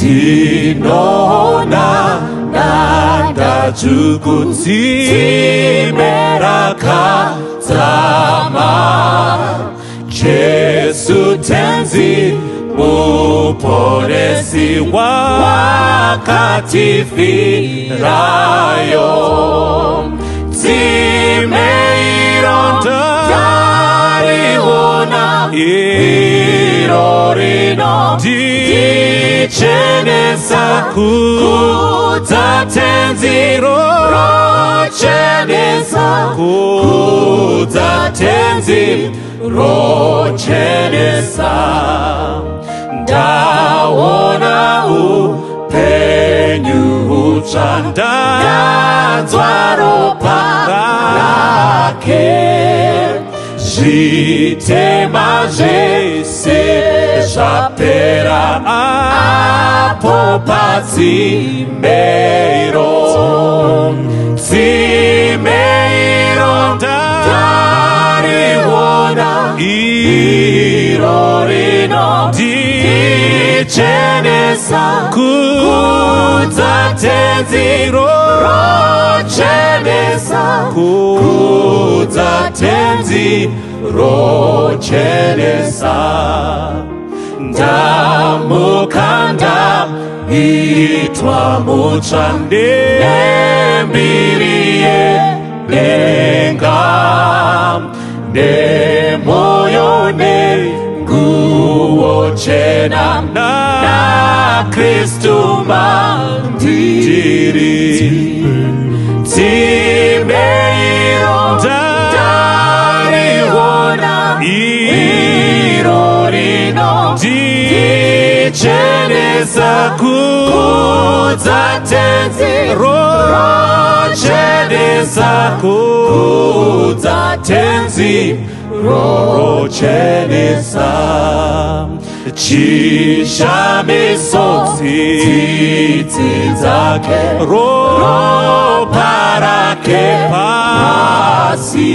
Ndinoona danda dzvuku, tsime rakadzama. Jesu Tenzi Muponesi wakatifirayo. Tsime iro ndariona, iro rino ndichenesa. Kudza Tenzi, rochenesa. Kudza Tenzi, rochenesa. Ndaona upenyu hutsva, ndanzwa ropa rake. Zvitema zvese zvapera apo patsime iro. Tsime iro ndariona, iro rino ndichenesa. Kudza Tenzi, rochenesa. Kudza Tenzi, rochenesa. Ndamuka, ndaitwa mutsva nembiri yedenga, nemoyo nenguo chena, naKristu mandiri. Tsime iro ndariona, iro rino ndichenesa. Kudza Tenzi, rochenesa. Kudza Tenzi, rochenesa. Chishamiso tsitsi dzake, ropa rake pasi.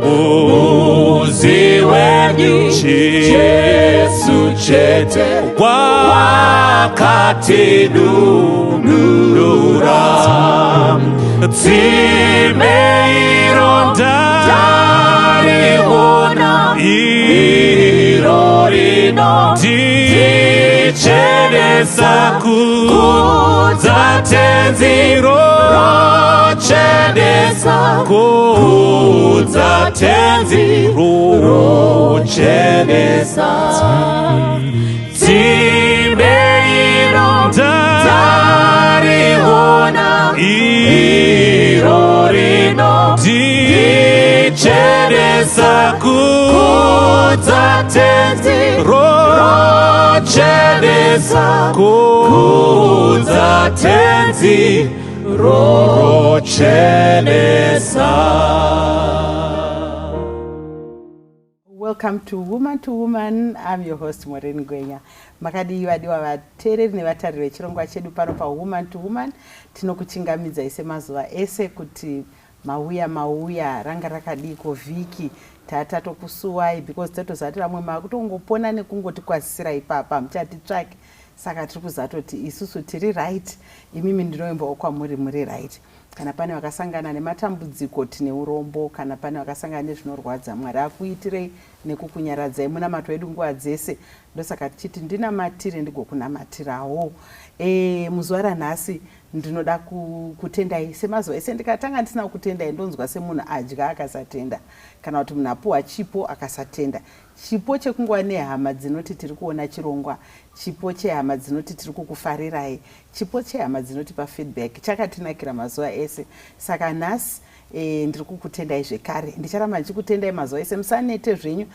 Muzi wenyu Jesu chete wakatinunura. Tsime iro ndariona, iro rino ndichenesa. Kudza Tenzi, rochenesa. Kudza Tenzi, rochenesa. Tsime iro ndariona, iro rino ndichenesa. Kudza Tenzi, rochenesa. Kudza Tenzi, rochenesa. Welcome to Woman to Woman. I'm your host, Maureen Gwenya. Makadii vadiwa vateereri nevatariri vechirongwa chedu pano paWoman to Woman? Tinokuchingamidzai semazuva ese kuti mauya, mauya. Ranga rakadiko vhiki? Tatatokusuwai because tatoziva kuti vamwe makutongopona nekungotikwazisira ipapa, muchatitsvake. Saka tiri kuzatoti isusu tiri right, imimi ndinoimbawo kwamuri muri right. Kana pane vakasangana nematambudziko, tine urombo. Kana pane vakasangana nezvinorwadza, Mwari akuitirei nekukunyaradzai. Munamato wedu nguva dzese, ndosaka tichiti ndinamatire ndigokunamatirawo. Muzuva ranhasi ndinoda kutendai semazuva ese. Ndikatanga ndisina kutendai, ndonzwa semunhu adya akasatenda, kana kuti munhu apuwa chipo akasatenda. Chipo chekungova nehama dzinoti tiri kuona chirongwa, chipo chehama dzinoti tiri kukufarirai, chipo chehama dzinotipa feedback chakatinakira mazuva ese. Saka nhasi ndiri kukutendai zvekare, ndicharamba ndichikutendai mazuva ese. Musanete zvenyu.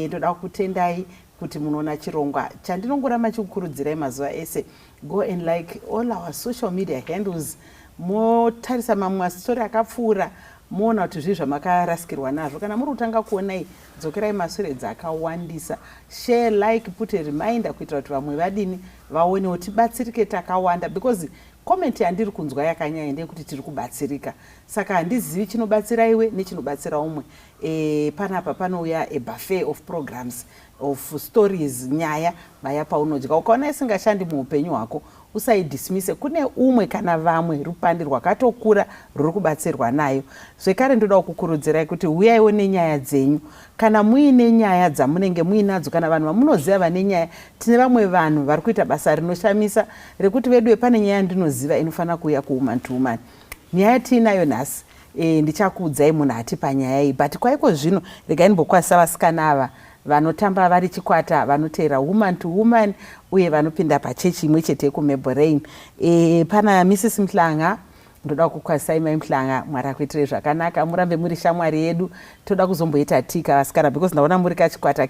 Ndoda kukutendai kuti munoona chirongwa chandinongoramba chikukurudzirai mazuva ese. Go and like all our social media handles, motarisa mamwe mastori akapfuura, moona kuti zvii zvamakarasikirwa nazvo. Kana muri kutanga kuonai, dzokerai mashure, dzakawandisa. Share, like, put a reminder kuitira kuti vamwe vadini, vaonewo, tibatsirike takawanda, because Comment yandiri kunzwa yakanyanya ndeyekuti tiri kubatsirika, saka handizivi chinobatsira iwe nechinobatsira umwe. Panapa panouya a buffet of programs, of stories, nyaya vaya paunodya. Ukaona isingashandi muupenyu hwako, usaidismise. Kune umwe kana vamwe rupandi rwakatokura ruri kubatsirwa nayo. Zvekare ndoda kukurudzirai kuti uyaiwo nenyaya dzenyu. Kana muine nyaya dzamunenge muinadzo, kana vanhu vamunoziva vane nyaya, tine vamwe vanhu vari kuita basa rinoshamisa rekuti veduwe, pane nyaya yandinoziva inofanira kuuya kuWoman to Woman. Nyaya tiinayo nhasi, ndichakuudzai munhu atipa nyaya iyi, but kwaiko zvino regai ndimbokwazisa vasikana ava vanotamba vari chikwata, vanoteera Woman to Woman uye vanopinda pachechi imwe chete yekuMabelreign. Pana Mrs Mhlanga, ndoda kukwazisai Mai Mhlanga. Mwari akuitirei zvakanaka, murambe muri shamwari yedu. Toda kuzomboita tika vasikana, because ndaona muri kachikwata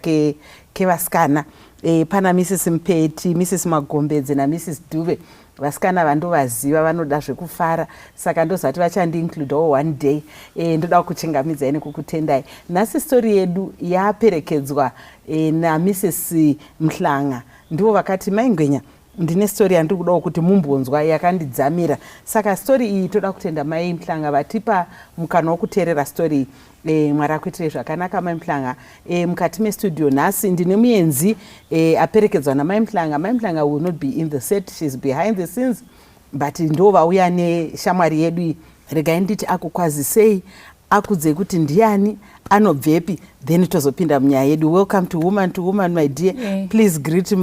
kevasikana. Pana Mrs Mpeti, Mrs Magombedze naMrs Duve, vasikana vandovaziva vanoda zvekufara, saka ndozati vachandiincludawo one day. Ndoda kukuchingamidzai nekukutendai. Nhasi stori yedu yaperekedzwa naMrs Mhlanga. Ndivo vakati, "Mai Ngwenya, ndine stori yandiri kudawo kuti mumbonzwa yakandidzamira." Saka stori iyi, toda kutenda Mai Mhlanga vatipa mukana wokuteerera stori iyi. Mwari akuitirei zvakanaka, Mai Mhlanga. Mukati mestudio nhasi ndine muenzi aperekedzwa naMai Mhlanga. Mai Mhlanga will not be in the set, she's behind the scenes, but ndo vauya neshamwari yedu iyi. Regai nditi akukwazisei, akudzei kuti ndiani, anobvepi, then tozopinda munyaya yedu. Welcome to Woman to Woman, my dear. Please greet,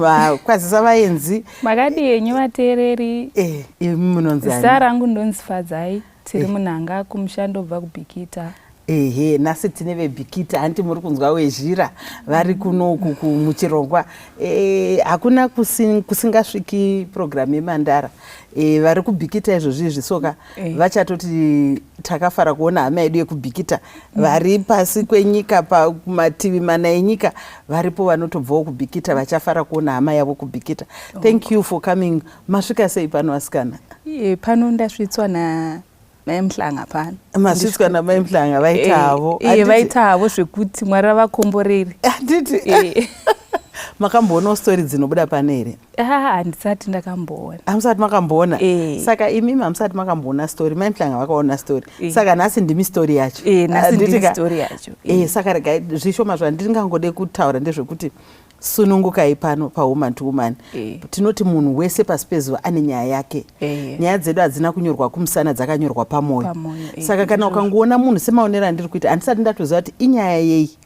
kwazisa vaenzi. Makadi henyu, vateereri? Imi munonzi Zita ani? rangu ndonzi Fadzai, tiri munhanga, kumushando bva kuBhikita. Ehe, nhasi tine veBhikita, hanti muri kunzwa wezhira vari kunoku muchirongwa. Hakuna kusingasviki purogiramu yeMandara. Vari kuBhikita izvozvi izvi soka vachatoti takafara kuona hama yedu yekuBhikita. Vari pasi kwenyika, pamativi mana enyika varipo vanotobvawo kuBhikita, vachafara kuona hama yavo kuBhikita. Thank you for coming. Masvika sei pano, vasikana? Pano ndasvitswa namai Mhlanga pano. Masvitswa namai Mhlanga, vaita havo. Vaita havo zvekuti Mwari avakomboreri. Handiti makamboonawo stori dzinobuda pane here? Ah, handisati ndakamboona. Hamusati makamboona? Saka imimi hamusati makamboona story, Mai Mhlanga vakaona story. Saka nhasi ndimi story yacho. Nhasi Handiti ndini ka? Story yacho. Saka regai zvishoma zvandingangode kutaura ndezvekuti sunungukai pano paWoman to Woman. Tinoti munhu wese pasi pezuva ane nyaya yake. Nyaya dzedu hadzina kunyorwa kumusana, dzakanyorwa pamwoyo. Pamwoyo, Saka kana ndizvozvo. ukangoona munhu, semaonero andiri kuita, handisati ndatoziva kuti inyaya yei.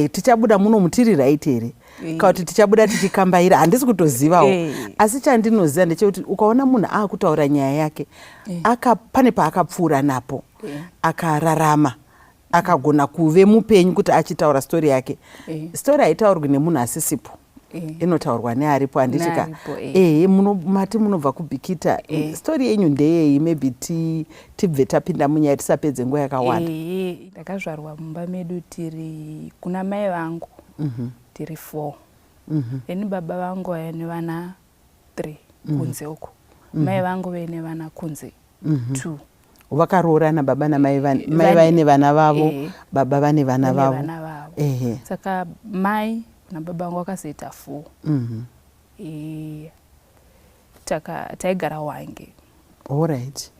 Tichabuda muno mutiri right here, kana kuti tichabuda tichikambaira, handisi kutozivawo. Asi chandinoziva ndechekuti ukaona munhu aakutaura nyaya yake, pane paakapfuura napo, akararama, akagona kuve mupenyu kuti achitaura stori yake. Stori haitaurwi nemunhu asisipo, inotaurwa nearipo, handiti ka? Nearipo. Ehe, mati munobva kuBhikita. Stori yenyu ndeyei? Maybe tibve tapinda munyaya, tisapedze nguva yakawanda. Ndakazvarwa mumba medu tiri kuna mai vangu tiri four. Then baba vangu vaiva nevana three kunze uko, mai vangu vaine vana kunze two. Vakaroorana baba namai, mai vaine vana vavo, baba vane vana vane vavo. Vana vavo. Saka mai nababa vangu vakazoita four. Taigara Wange. Alright.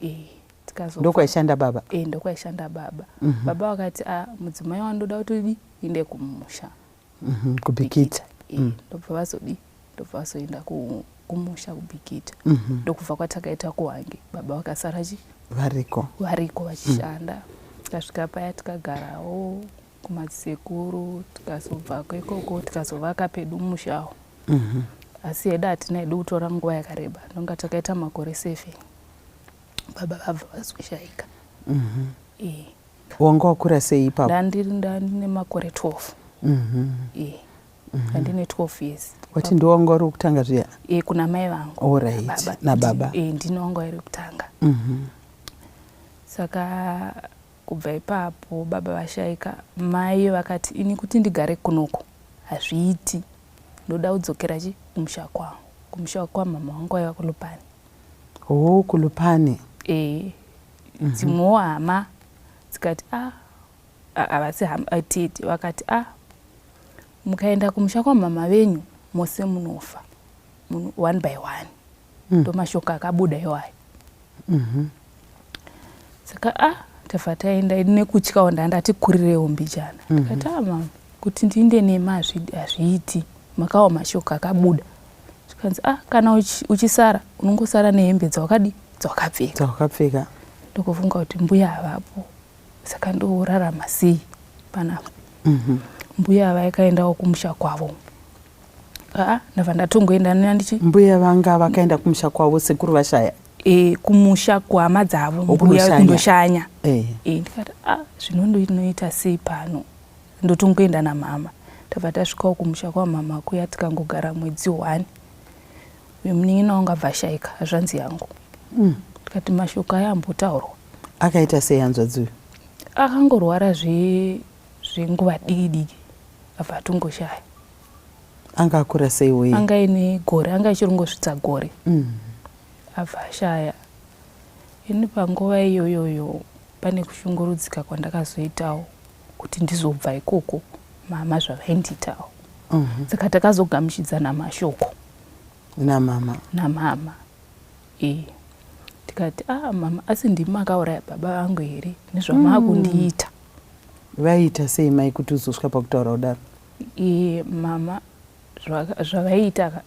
Ndokwaishanda baba? Ndokwaishanda baba. Baba vakati, "A, mudzimai wandoda kuti udi inde kumusha." Kubhikita. Ndobva vazodi, ndobva vazoenda kumusha kuBhikita. Ndokubva kwatakaita kuHwange, baba vakasara chi Variko. Variko vachishanda. Tikasvika paya, tikagarawo kumadzisekuru, tikazobvako ikoko, tikazovaka pedu mushawo. Asi hedu hatina hedu kutora nguva yakareba, ndonga takaita makore 7, baba vabva vazoshaika. Wanga wakura sei ipapo? Ndandine makore 12. Ndandine 12 years. Wati ndiwanga uri kutanga zviya? Kuna mai vangu. Alright, nababa. Ndini wanga uri kutanga. Saka kubva ipapo baba vashaika, mai vakati, "Ini kuti ndigare kunoko hazviiti, ndoda kudzokera chi kumusha kwangu," kumusha kwamama wangu aiva kuLupane. Oh, kuLupane. Dzimwewo hama dzikati, a havasi hama, tete vakati, "A, mukaenda kumusha kwamama venyu mose munofa one by one." Ndo mashoko akabuda iwayo. Saka a tabva taenda nekutyawo, ndandati kurirewo mbijana. Ndikati, "A mama, kuti ndiinde nema hazviiti, makawa mashoko akabuda." Zvikanzi, "A kana uchisara unongosara nehembe dzawakadi dzawakapfeka." Dzawakapfeka. Ndokufunga kuti mbuya havapo, saka ndorarama sei panapa? Mbuya vakaendawo kumusha kwavo. Aa, ndabva ndatongoenda nandichi. Mbuya vanga vakaenda kumusha kwavo sekuru vashaya? E, kumusha kuhama dzavo mbuya. Kundoshanya. Kundoshanya. E, ndikati, "A zvino ndinoita sei pano? Ndotongoenda namama." Tabva tasvikawo kumusha kwamama kuya, tikangogara mwedzi 1, uyo munin'ina wangu abva ashaika, hazvanzi yangu. Ndikati mashoko aya ambotaurwa. Akaita sei hanzvadzi uyu? Akangorwara zvenguva diki diki, abva atongoshaya. Anga akura sei weye? Anga aine gore, anga achirongosvitsa gore. Abva ashaya. Ini panguva iyoyoyo pane kushungurudzika kwandakazoitawo kuti ndizobva ikoko, mama zvavaindiitawo. Saka takazogamuchidzana mashoko. Namama? Namama, e. Tikati, "A mama, asi ndimi makauraya baba vangu here nezvamaakundiita?" Vaiita sei mai kuti uzosvika pakutaura kudaro? E, mama zvavaiita ka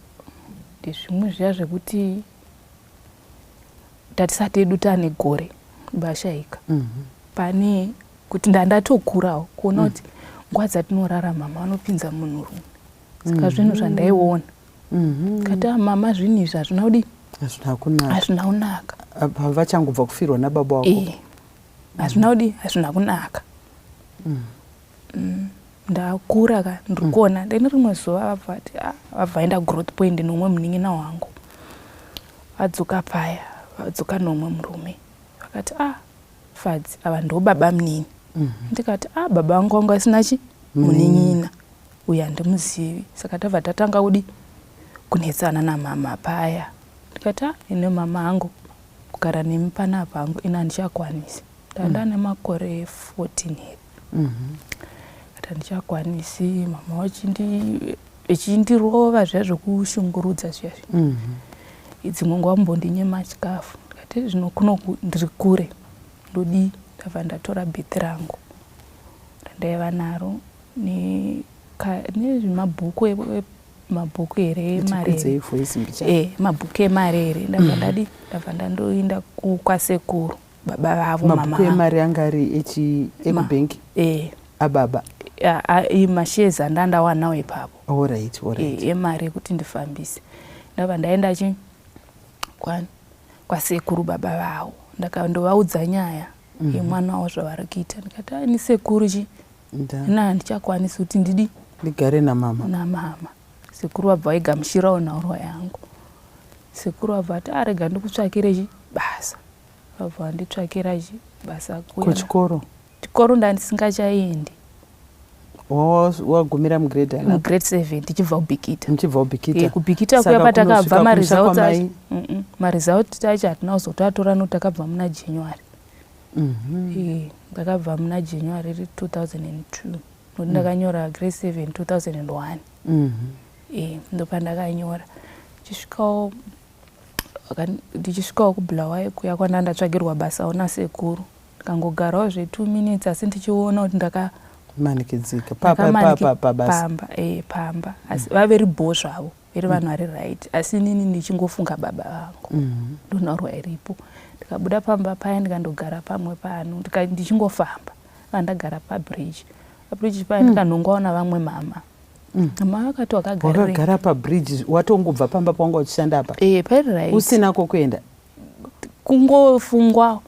ndezvimwe zviya zvekuti tatisati edu taane gore vashaika. Pane kuti ndandatokurawo kuona kuti nguva dzatinorarama mama vanopinza munhurume, saka zvinhu zvandaiona. Kati, "Ah, mama, zvinhu izvi hazvina kudii?" Hazvina kunaka. Hazvina kunaka. Apa vachangobva kufirwa nababa wako. E, hazvina kudii, hazvina kunaka. Ndakura ka, ndiri kuona. Then rimwe zuva vabva vati, "Ah," vabva vaenda Growth Point nomumwe munin'ina wangu. Vadzoka paya, vadzoka nomumwe murume, vakati, "Ah, Fadzi, ava ndo baba munini." Ndikati, "A baba vangu vanga vasina chi munin'ina, uyu handimuzivi." Saka tabva tatanga kudi kunetsana namama paya. Ndikati, "A ine mama hangu kugara nemi panapa hangu ine handichakwanisi." Ndanga nemakore 14 here. Kati handichakwanisi, mama vachindirova zviya zvekushungurudza zviya zviya. Dzimwe nguva mumbondinyima chikafu. Ndikati zvino kunoku ndiri kure, ndodii? Ndabva ndatora bheti rangu randaiva naro nezvimabhuku, mabhuku here emari. Tikudzei voice mbichana. E, mabhuku emari here. Ndabva ndadi ndabva ndandoinda kwasekuru baba vavo mama. Mabhuku emari anga ari ekubhengi? E. Ababa? Mashares andandawanawo ipapo. Alright. E, emari ekuti ndifambise. Ndabva ndaenda chi kwasekuru baba vavo, ndakandovaudza nyaya yemwana wavo zvavari kuita. Ndikati, "Ai, ni sekuru chi ina handichakwanisi kuti ndidi ndigare namama." Namama. Sekuru vabva vaigamuchirawo nhaurwa yangu. Sekuru vabva vati, "Arega ndikutsvakire chi basa." Vabva vanditsvakira chi basa kuya. Kuchikoro? Chikoro ndandisingachaendi. Wagumira mugrade ana? Mugrade 7, tichibva kuBikita. Muchibva kuBikita. E, kuBikita Saka kuya patakabva kunosvika kumusha maresults kwamai? Acho maresult acho hatina kuzotoatora nokuti takabva muna January. E, ndakabva muna January 2002, nokuti ndakanyora grade 7 2001. E, ndopandakanyora. Ndichisvikawo kuBulawayo kuya kwanda ndatsvagirwa basawo nasekuru, ndikangogarawo zve2 minutes, asi ndichiona kuti ndaka Manikidzika pa pabasa. Pamba, e, pamba, asi vaveri bho zvavo, veri vanhu vari right, asi inini ndichingofunga baba vangu. Ndonhaurwa iripo. Ndikabuda pamba paya, ndikandogara pamwe pano, ndichingofamba vandagara pabridge. Pabridge paya ndikanhongwawo navamwe mama. Mama vakati, "Wakagarire?" Wakagara pabridge watongobva pamba pawanga uchishanda apa? E, pairi right. Usina kwokuenda? Kungofungwa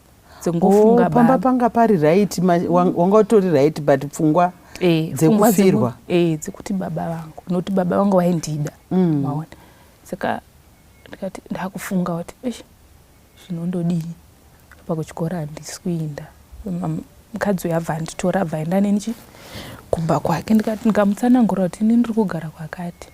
dzengofunga Oh, pamba baba. Panga pari right, wanga utori right, but pfungwa Eh, pfungwa dzekufirwa. Dzekuti baba vangu, nokuti baba vangu vaindida. Maona, saka ndikati ndakufunga kuti, "Eish, zvinondodii apa? Kuchikoro handisi kuinda." Mukadzi uyu abva anditora, abva aenda neni chi kumba kwake. Ndikati ndikamutsanangura kuti ini ndiri kugara kwakati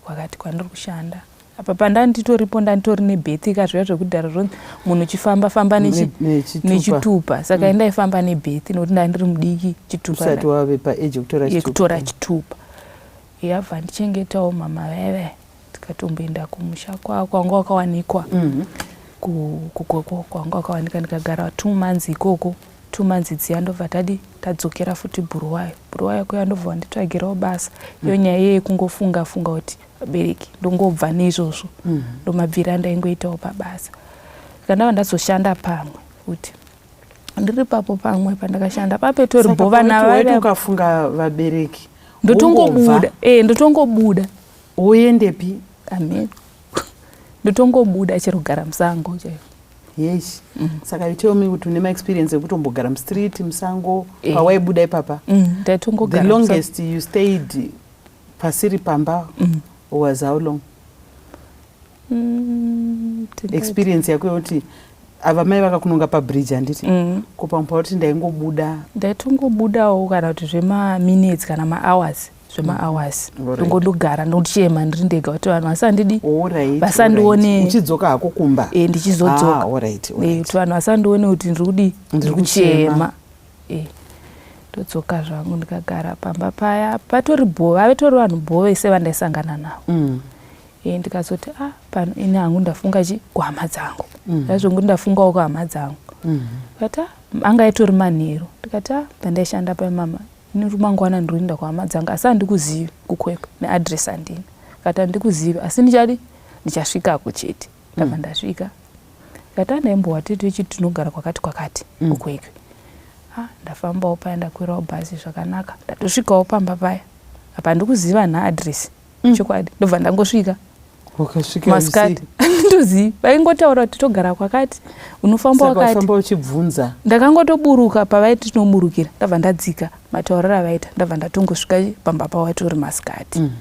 kwakati, kwandiri kushanda apa, pandanditoripo ndanditori nebhethi ka, zviya zvekudhara zvonzi munhu uchifamba famba Nechitupa. Nechitupa. Saka indaifamba nebhethi nokuti ndandiri mudiki, chitupa Usati wave paage yekutora chitupa. Yekutora chitupa. Yabva ndichengetawo mama vaya vaya, tikatomboenda kumusha kwako kwanga wakawanikwa. Kwanga kwakawanika ndikagara 2 months ikoko. 2 months dziya ndobva tadi tadzokera futi Bhuruwayo. Bhuruwayo kuya ndobva wanditsvagirawo basa. Iyo nyaya iye yekungofunga funga kuti vabereki, ndongobva neizvozvo. Ndomabvira andaingoitawo pabasa. Saka ndava ndazoshanda pamwe futi, ndiri papo pamwe pandakashanda papetori Saka bho vana waiti vaiva ukafunga vabereki, ndotongobuda. Wongobva. Ndotongobuda. Woendepi? Amen, ndotongobuda chero kugara musango chaiko. Yes, saka you tell me kuti une maexperience ekutombogara mustreet, musango? Eh. Pawaibuda ipapa, the Ndaitongogara musango. longest you stayed pasiri pamba was how long? Experience yako yekuti ava mai vakakunonga pabridge, handiti? Ko pamwe pauti ndaingobuda? Ndaitongobudawo kana kuti zvemaminutes kana mahours, zvemahours. Ndongondogara ndochema ndiri ndega kuti vanhu vasandidi vasandione. Uchidzoka hako kumba? E, ndichizodzoka. Ah, alright. Kuti vanhu vasandione kuti ndiri kudi, Ndiri ndiri kuchema. Ndodzoka zvangu, ndikagara pamba paya patori bho, vavetori vanhu bho vese vandaisangana navo. Ndikazoti a ah, pano ini hangu ndafunga chi kuhama dzangu. Ndazvongu ndafungawo kuhama dzangu. Ndikati ah, anga itori manheru, ndikati a pandaishanda pai, mama, ini mangwana ndiri kuenda kuhama dzangu, asi handikuzivi kuKwekwe, neaddress handina. Kati handikuzivi, asi ndichadi ndichasvikako chete. Ndabva ndasvika, ndikati andaimbowa tete ichiti tinogara kwakati kwakati kuKwekwe. Ah, ndafambawo paya, ndakwirawo bhazi zvakanaka, ndatosvikawo pamba paya apa handikuziva naaddress. Chokwadi, ndobva ndangosvika. Wakasvika? Masikati, handitozivi, vaingotaura kuti togara kwakati, unofamba Saka wakati. wafamba uchibvunza? Ndakangotoburuka pavaiti tinoburukira, ndabva ndadzika matauriro avaita, ndabva ndatongosvika pamba pavatori masikati.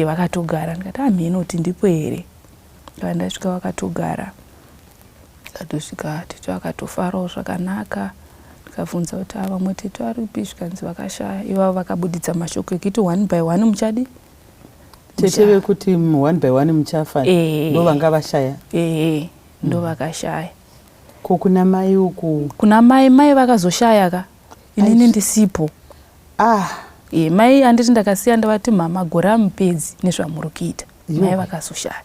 Vakatogara, ndikati hamheno kuti ndipo here. Ndabva ndasvika vakatogara, ndikatosvika tete vakatofarawo zvakanaka. Ndikabvunza kuti a vamwe tete varipi, zvikanzi vakashaya. Ivavo vakabuditsa mashoko ekuti one by one muchadi Tete vekuti one by one muchafa? Ndo vanga vashaya? Ee, ndo vakashaya. Ko kuna mai uku? Kuna mai, mai vakazoshaya ka inini ndisipo. Ah. Mai handiti ndakasiya ndavati mama gore amupedzi nezvamuri kuita. Mai vakazoshaya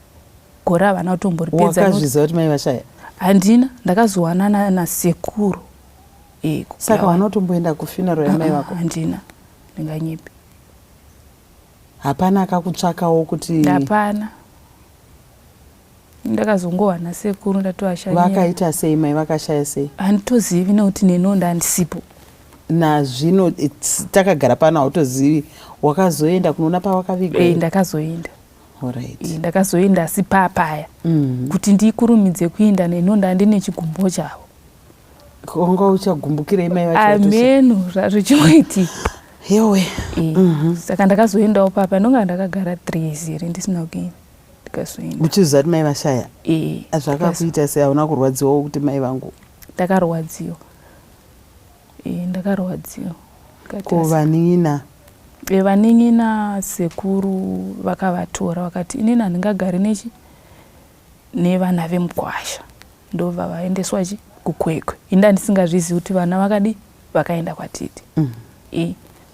gore havana kutomboripedza. Wakazviziva kuti mai vashaya? Handina, ndakazowanana nasekuru. Saka vanotomboenda kufuneral yamai vako? Handina, ndinganyepi. Hapana akakutsvakawo kuti? Hapana, ndakazongowana sekuru ndatovashanyira. Vakaita sei mai? Vakashaya sei? Handitozivi nekuti neniwo ndandisipo. Nazvino takagara pano hautozivi. Wakazoenda kunoona pawakaviga? Ndakazoenda. Alright. Ndakazoenda asi papaya kuti ndikurumidze kuinda neniwo ndandine chigumbo chavo. Wanga uchagumbukirei mai vacho vatosha? Ameno zvazvichimboitika. Yowe. Saka ndakazoendawo papa, ndonga ndakagara 3 years here ndisina kuenda, ndikazoenda. Uchiziva kuti mai vashaya? Eh. Zvakakuita sei? Hauna kurwadziwawo kuti mai vangu? Ndakarwadziwa. Ndakarwadziwa. Ndikati Ko vanin'ina? Vanin'ina sekuru vakavatora, vakati inini handingagari nechi nevana vemukwasha. Ndobva vaendeswa chi kuKwekwe. Inda ndisingazvizivi kuti vana vakadi vakaenda kwatiti.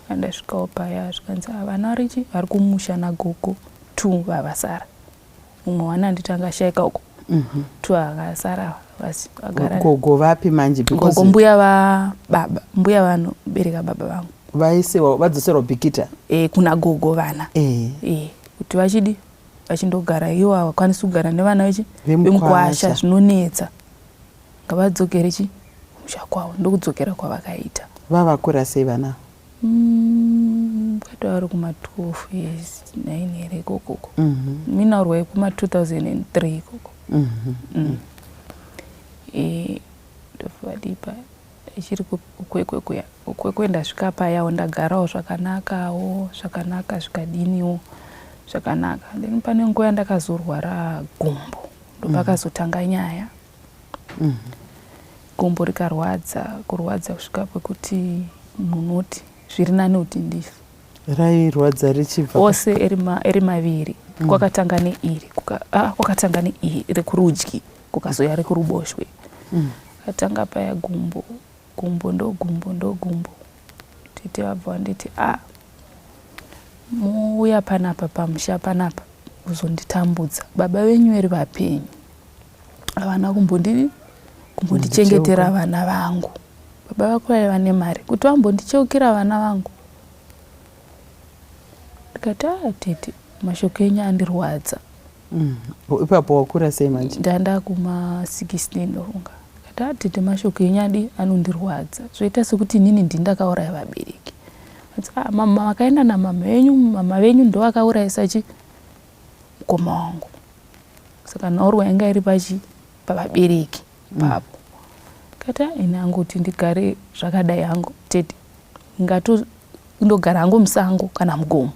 Andasvikawo paya zvikanzi, "Ah, vana varichi vari kumusha nagogo two vavasara, mumwe wana handiti angashayika uko, two akasara vagara." Gogo vapi manje? Because Gogo mbuya vababa, mbuya vanobereka baba vangu. Vaisiwa, vadzoserwa Bikita? Kuna gogo vana. Kuti vachidi vachindogara, ivo havakwanisi kugara nevana vechi Vemukwasha. vemukwasha, zvinonetsa, ngavadzokere chi kumusha kwavo. Ndokudzokera kwavakaita. Vavakura sei vana? Kwati vari kuma 12 years, 9 here ikokoko. Minaurwa yekuma 2003 ikoko. Ndovadipa ichiri kuKwekwe kuya. KuKwekwe ndasvika payawo, ndagarawo zvakanakawo zvakanaka, zvikadiniwo zvakanaka. Then pane nguva yandakazorwara gumbo, ndopakazotanga nyaya. Gumbo rikarwadza, kurwadza kusvika pekuti munoti zviri nani kuti ndife. Rairwadza richibva? Ose eri maviri. Kwakatanga neiri kwakatanga neiri rekurudyi, kukazoya rekuruboshwe. Katanga paya gumbo, gumbo ndogumbo ndogumbo. Tete vabva vanditi, a muuya panapa pamusha panapa kuzonditambudza, baba venyu eri vapenyu. Havana kumbondidi kumbondichengetera vana vangu. Baba vako vaiva nemari kuti vambondicheukira vana vangu. Ndikati a tete, mashoko enyu andirwadza. Ipapo wakura sei manje? Ndanda kuma 16 ndofunga. Ndikati a tete, mashoko enyu adi anondirwadza, zvoita sekuti inini ndini ndakauraya vabereki. Ati a mama vakaenda namama venyu, mama venyu ndo vakaurayisa chi mukoma wangu. Saka nhaurwa yanga iri pachi pavabereki papo. Kati a ini hangu kuti ndigare zvakadai hangu tete, ngato ndogara hangu musango kana mugomo.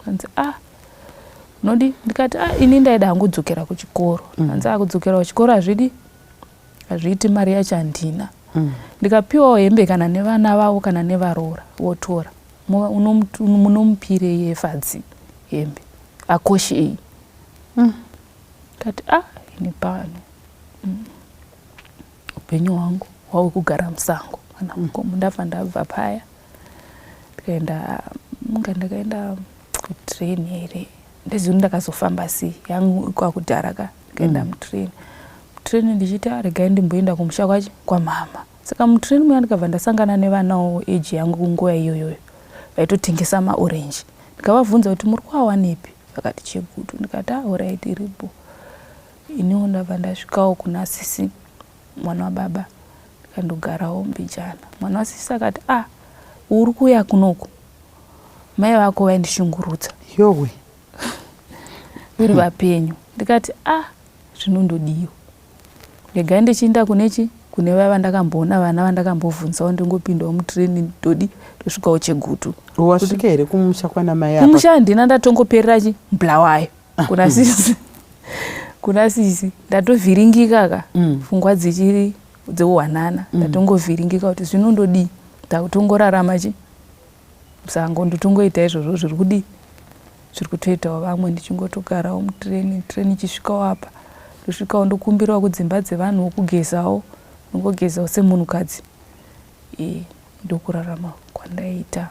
Kanzi a unodi? Ndikati a ini ndaida hangu kudzokera kuchikoro. Kanzi a kudzokera kuchikoro hazvidi, hazviiti, mari yacho handina. Ndikapiwawo hembe kana nevana vavo kana nevaroora votora, munomupirei yefadzi hembe akoshei? Kati a ini pano upenyu hwangu hwave kugara musango kana mugomo. Ndabva ndabva paya ndikaenda, munga ndakaenda kutrain here, ndizini ndakazofamba sei yangu kwakudhara ka. Ndikaenda mutrain, mutrain ndichiti "Ah, regai ndimboenda kumusha kwachi kwamama. Saka mutrain muya ndikabva ndasangana nevanawo age yangu nguva iyoyoyo vaitotengesa maorenji. Ndikavabvunza kuti muri kuawanepi, vakati Chegutu. Ndikati alright, iripo. Iniwo ndabva ndasvikawo kuna sisi mwana wababa, ndikandogarawo mbijana. Mwana wasisi akati ah, uri kuuya kunoku, mai vako vaindishungurudza Yowe. vari vapenyu. Ndikati ah, zvinondodiwa, regai ndichiinda kunechi kune vaya vandakamboona, vana vandakambobvunzawo, ndingopindawo mutreni, ndodi ndosvikawo Chegutu. Wasvika here kumusha kwana mai apa? Kumusha handina, ndatongoperera chi Bulawayo kuna sisi. Kuna sisi ndatovhiringika ka. Pfungwa dzichiri dzeuhwanana. Ndatongovhiringika kuti zvinondodii, ndakutongorarama chi musango, ndotongoita izvozvo zviri kudii, zviri kutoitawo vamwe, ndichingotogarawo mutreni. Treni ichisvikawo apa ndosvikawo ndokumbirawo kudzimba dzevanhu wokugezawo, ndongogezawo semunhukadzi. Ndokurarama kwandaiita.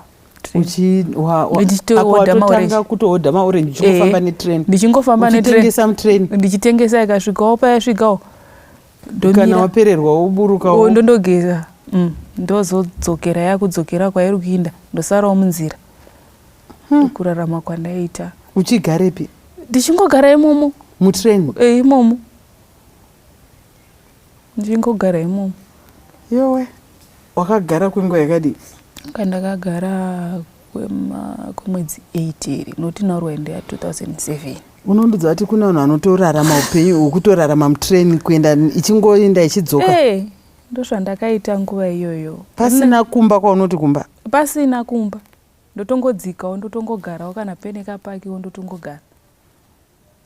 Ndichitohodha maorenji, kutohodha maorenji uchingofamba netrain. Ndichingofamba netrain. Uchitengesa mutrain. Ndichitengesa, ikasvikawo payasvikawo. Kana wapererwa woburuka. Ndondogeza, ndozodzokera, yakudzokera kwairi kuinda, ndosarawo munzira. Kurarama kwandaiita. Uchigarepi? Ndichingogara imomo. Mutrain? E, imomo ndichingogara imomo. Yowe, wakagara kwenguva yakadii? Kandakagara kwemwedzi 8 here, nokuti naurwa ndeya 2007. Unondudza kuti kune vanhu vanotorarama upenyu hwekutorarama mutrain, kuenda ichingoenda ichidzoka? E, ndozvandakaita nguva iyoyo. Pasina kumba kwaunoti kumba? Pasina kumba, ndotongodzikawo, ndotongogarawo kana pene kapakiwo, ndotongogara.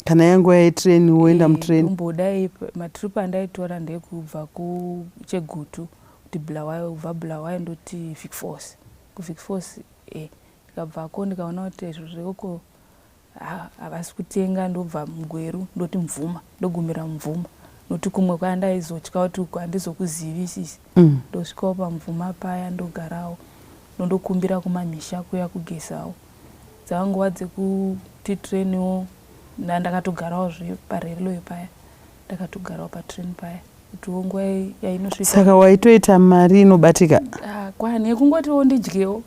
Kana yanguva yetrain woenda mutrain? Umbodai matrip andaitora ndekubva kuChegutu kuti Bulawayo, kubva Bulawayo ndoti Vic Falls, kuVic Falls ndikabvako ndikaona kuti izvo zveukoko havasi kutenga, ndobva muGweru ndoti Mvuma, ndogumira Mvuma, nokuti kumwe kwandaizotya kuti uku handizokuzivisisi. Ndosvikawo paMvuma paya, ndogarawo, ndondokumbira kumamisha kuya kugezawo. Dzava nguva dzekuti treniwo ndakatogarawo zve parailway paya, ndakatogarawo patrain paya kutiwo nguva yainosvika. Saka waitoita mari inobatika? Ah, kwani yekungotiwo ndidyewo,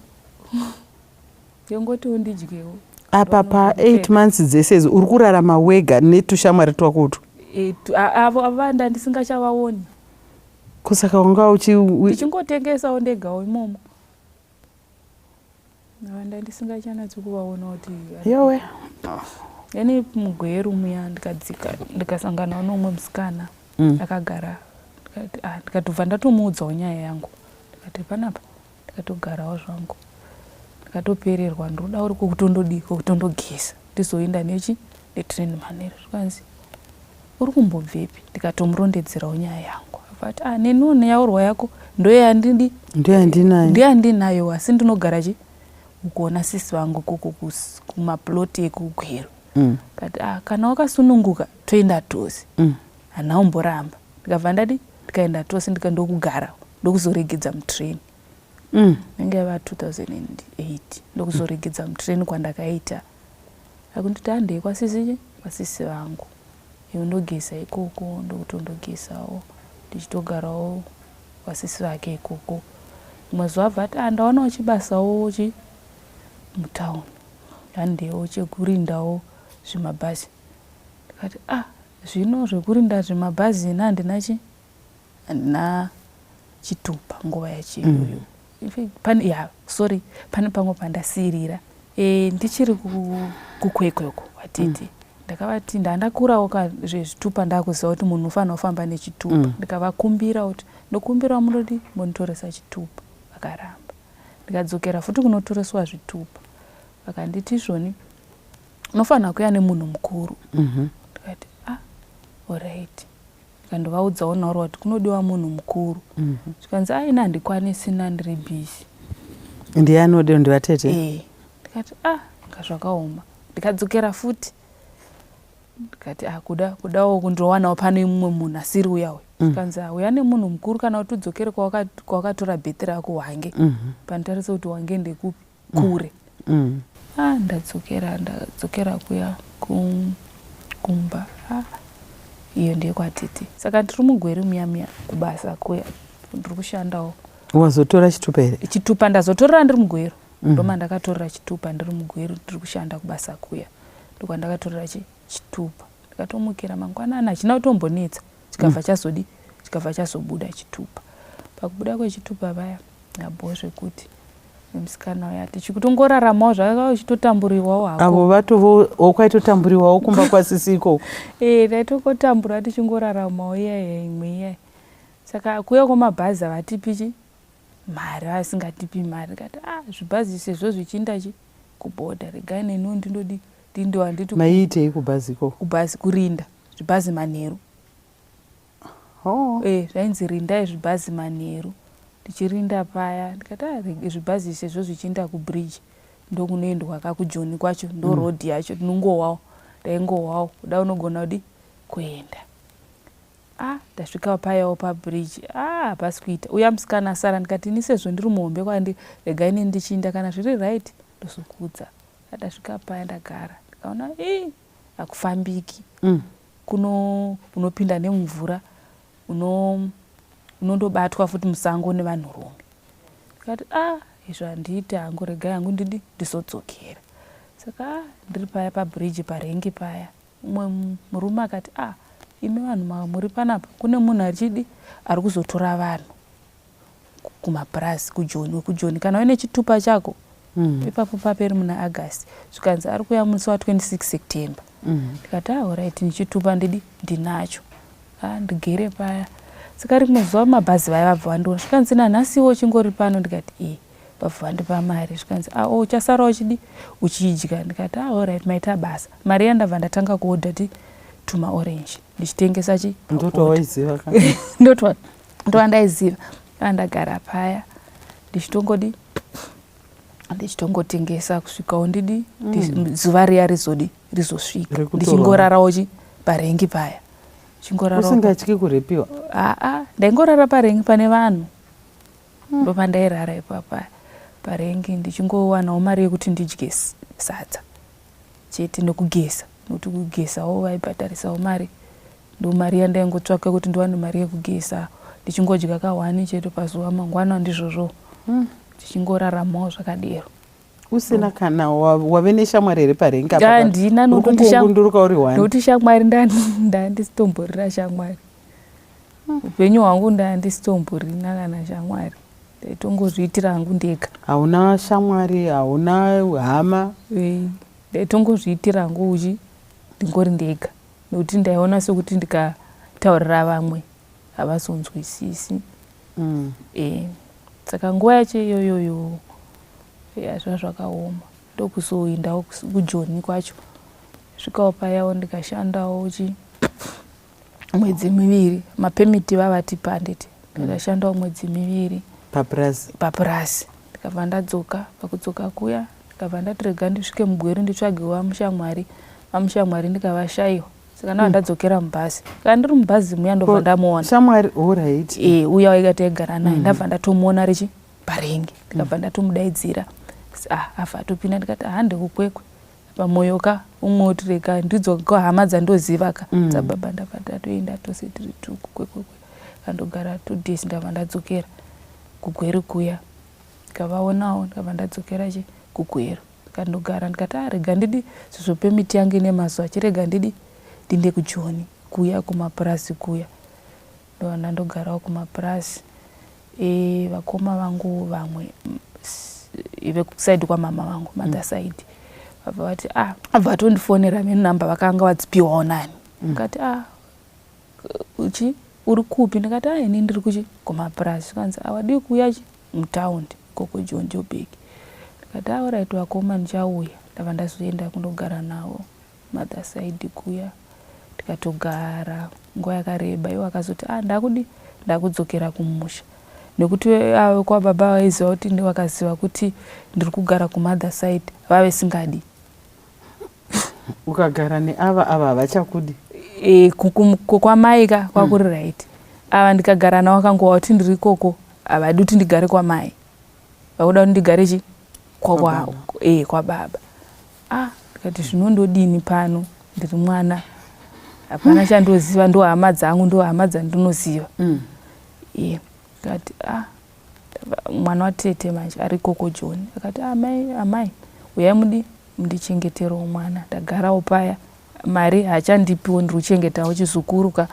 yekungotiwo ndidyewo. Apa pa8 months dzese idzi uri kurarama wega netushamwari twako utwu? Avo ava ndisingachavaoni. Kusaka wanga uchi Ndichingotengesawo ndegawo imomo, vanda ndisingachanatsi kuvaona kuti Yowe. Yani muGweru muya ndikadzika, ndikasanganawo neumwe musikana akagara. Ndikati ah, ndikatobva ndatomuudzawo nyaya yangu, ndikati panapa ndikatogarawo zvangu, ndikatopererwa, ndoda uri kwekutondodii, kwekutondogeza, ndizoenda nechi netrain manheru. Zvikanzi uri kumbobvepi? Ndikatomurondedzerawo nyaya yangu, akati ah, neniwo neyaurwa yako ndoyandidi. Ndoyandinayo. Ndoyandinayo, asi ndinogara chi ukuona sisi vangu koko kumaploti ekuGweru. Kati ah, kana wakasununguka toenda tose. Handina kumboramba, ndikabva ndadi ndikaenda tose, ndikandokugara, ndokuzoregedza mutrain. Inenge yava 2008, ndokuzoregedza mutrain kwandakaita, akunditi handei kwasisi, kwasisi vangu. Iwe ndogeza ikoko, ndokutondogezawo ndichitogarawo kwasisi vake ikoko. Rimwe zuva abva ati, ah, ndawanawo chibasawo chi mutown, handewo chekurindawo zvimabhazi. Ndikati, ah, zvino zvekurinda zvimabhazi ini handina chi handina chitupa nguva yacho iyoyo. Pane, ya, sorry, pane pamwe pandasiirira. E, ndichiri kuKwekwe uko kwatete. Ndakavati ndandakurawo ka zvezvitupa, ndakuziva kuti munhu unofanira kufamba nechitupa. Ndikavakumbira kuti ndokumbirawo munodi monditoresa chitupa, vakaramba. Ndikadzokera futi kunotoreswa zvitupa, vakanditi izvoni unofanira kuuya nemunhu mukuru. Ndikati ah, alright. Ndikandovaudzawo nauro kuti kunodiwa munhu mukuru. Zvikanzi mm -hmm. Aina handikwanisi, ndiri busy. Ndiani odiwa? Ndivatete? Eh. Ndikati ah, nga zvakaoma. Ndikadzokera futi, ndikati ah, kuda kudawo kundowanawo pane mumwe munhu asiri uya uyu. Zvikanzi mm. Uya nemunhu mukuru kana kuti udzokere kwawakatora bheti rako wange. Panotarisa kuti wange ndekupi, kure. Ah, ndadzokera kuya kumba. Ah, iyo ndekwatete. Saka ndiri mugweri muya muya kubasa kuya, ndiri kushandawo. Wazotora chitupa here? Chitupa ndazotorera ndiri mugweru. Ndoma ndakatorera chitupa ndiri mugweru, ndiri kushanda kubasa kuya, ndokwandakatorera chitupa. Ndikatomukira mangwanani, hachina kutombonetsa, chikabva chazodi chikabva chazobuda chitupa. Pakubuda kwechitupa vaya nabho zvekuti nemusikana uya tichikutongoraramawo zvaka uchitotamburiwawo hako. Avo vatovo wakwaitotamburiwawo kumba kwasisi ikoko? Eh, taitongotambura tichingoraramawo iyaya imwe iyaya. Saka kuuya kwamabhazi havatipi chi mari, vasingatipi mari. Ndikati ah, zvibhazi sezvo zvichiinda chi kubhodha, regai neniwo ndindodi ndindo handiti. Maiitei kubhazi ikoko? Kubhazi kurinda zvibhazi manheru. Oh. Eh, zvainzi rindai zvibhazi manheru. Ndichirinda paya ndikati ah, zvibhazi sezvo zvichiinda kubridge ndokunoendwa ka kujoni kwacho, ndo road yacho tinongowawo, ndaingowawo kuda unogona kudi kuenda. Ah, ndasvika payawo pabridge, ah, hapasi kuita. Uya musikana asara, ndikati ini sezvo ndiri muhombe kwandi, regai neni ndichiinda, kana zviri right ndozokudza. Ndasvika paya ndagara, ndikaona ii hakufambiki. Kuno unopinda nemumvura, unondobatwa futi musango nevanhurume. Ndikati ah, izvo handiiti hangu, regai hangu ndidi ndizodzokera. Saka ah, ndiri paya pabridge parengi paya, umwe murume akati ah, imi vanhu muri panapa, kune munhu achidi ari kuzotora vanhu kumapurazi kujoni, wekujoni, kana uine chitupa chako. Ipapo paperi muna August, zvikanzi ari kuuya musi wa26 September. Ndikati ah, alright, nechitupa ndidi ndinacho. Ah, ndigere paya. Saka rimwe zuva mabhazi vaya vabva vandiona, zvikanzi nanhasiwo uchingori pano? Ndikati e. Vabva vandipa mari, zvikanzi ah, oh, uchasara uchidi uchidya. Ndikati ah, alright, maita basa. Mari yandabva ndatanga kuodha ti tuma orange ndichitengesa chi Ndotwawaiziva ka? Ndotwa ndowandaiziva. Andagara paya ndichitongodi ndichitongotengesa kusvikawo ndidi zuva riya rizodi rizosvika. Rekutorwa. Ndichingorarawo chi parengi paya, chingorarawo Usingatyi kurepiwa? Aa, ndaingorara parengi pane vanhu, ndopandairara ipapa parengi, ndichingowanawo mari yekuti ndidye sadza chete nekugeza, nokuti kugezawo vaibhadharisawo mari. Ndo mari yandaingotsvaka kuti ndiwane mari yekugeza, ndichingodya kahwani chete pazuva, mangwana ndizvozvo, tichingoraramawo zvakadero. Usina kana wave neshamwari here parengi apa? Handina. Uri kungogunduruka uri one? Nokuti shamwari ndandisitomborina shamwari. Upenyu hwangu ndandisitomborina kana shamwari, ndaitongozviitira hangu ndega. Hauna shamwari, hauna hama? Eh, ndaitongozviitira hangu uchi ndingori ndega, nokuti ndaiona sekuti ndikataurira vamwe havazonzwisisi. Eh, saka nguva yacho iyoyoyo ya zva zvakaoma. Ndokuzoendawo kujoni kwacho, svikawo payawo ndikashandawo chi mwedzi miviri, mapemiti vavatipa handiti, ndikashandawo mwedzi miviri. Papurazi? Papurazi. Ndikabva ndadzoka. Pakudzoka kuya ndikabva ndati rega ndisvike mugweru nditsvage vamushamwari. Vamushamwari ndikavashayiwa, saka ndabva ndadzokera mubhazi. Kana ndiri mubhazi muya ndobva ndamuona. Shamwari, alright. E, uya waika taigara naye. Ndabva ndatomuona richi parengi, ndikabva ndatomudaidzira. Ah, abva atopinda, ndikati ah, ndekukwekwe. Pamoyo ka umwe woti rega ndidzoka hama dzandoziva ka dzababa. Ndabva ndatoenda tose tiri two kuKwekwe, kandogara 2 days, ndabva ndadzokera kuGweru kuya, ndikavaonawo, ndikabva ndadzokera chi kuGweru, ndikandogara. Ndikati, "A, rega ndidi sezvo permit yangu ine mazuva, chirega ndidi ndinde kuJoni kuya kumapurasi kuya." Ndobva ndandogarawo kumapurasi. Vakoma vangu vamwe vekuside kwamama vangu, mother side, vabva vati, ah, vabva vatondifonera nenhamba vakanga vadzipiwawo nani. Ndikati, "Ah, chi uri kupi?" Ndikati, "Ah, ini ndiri kuchi kumapurasi." Kanzi, "Awadii kuuya chi mutaundi ikoko John Joburg?" Ndikati, "Alright vakoma, ndichauya." Ndabva ndazoenda kundogara navo mother side kuya, tikatogara nguva yakareba. Iwo akazoti, "Ah, ndakudi ndakudzokera kumusha," nekuti avo kwababa vaiziva kuti, vakaziva kuti ndiri kugara kumother side, vave singadi. Ukagara neava, ava havachakudi. E, kwamai ka kwakuri right. Ava ndikagara navo kangova kuti ndiri ikoko, havadi kuti ndigare kwamai, vakuda kuti ndigare chi Kwababa. Kwababa. Ah, ndikati, "Zvinondodini pano? Ndiri mwana, hapana chandoziva, ndo hama dzangu, ndo hama dzandinoziva." Ndikati, "Ah." Mwana watete manje ari ikoko John akati, "Amai, amai, uyai mudi mundichengeterewo mwana, ndagarawo paya, mari haachandipiwo, ndiri kuchengetawo chizukuru ka,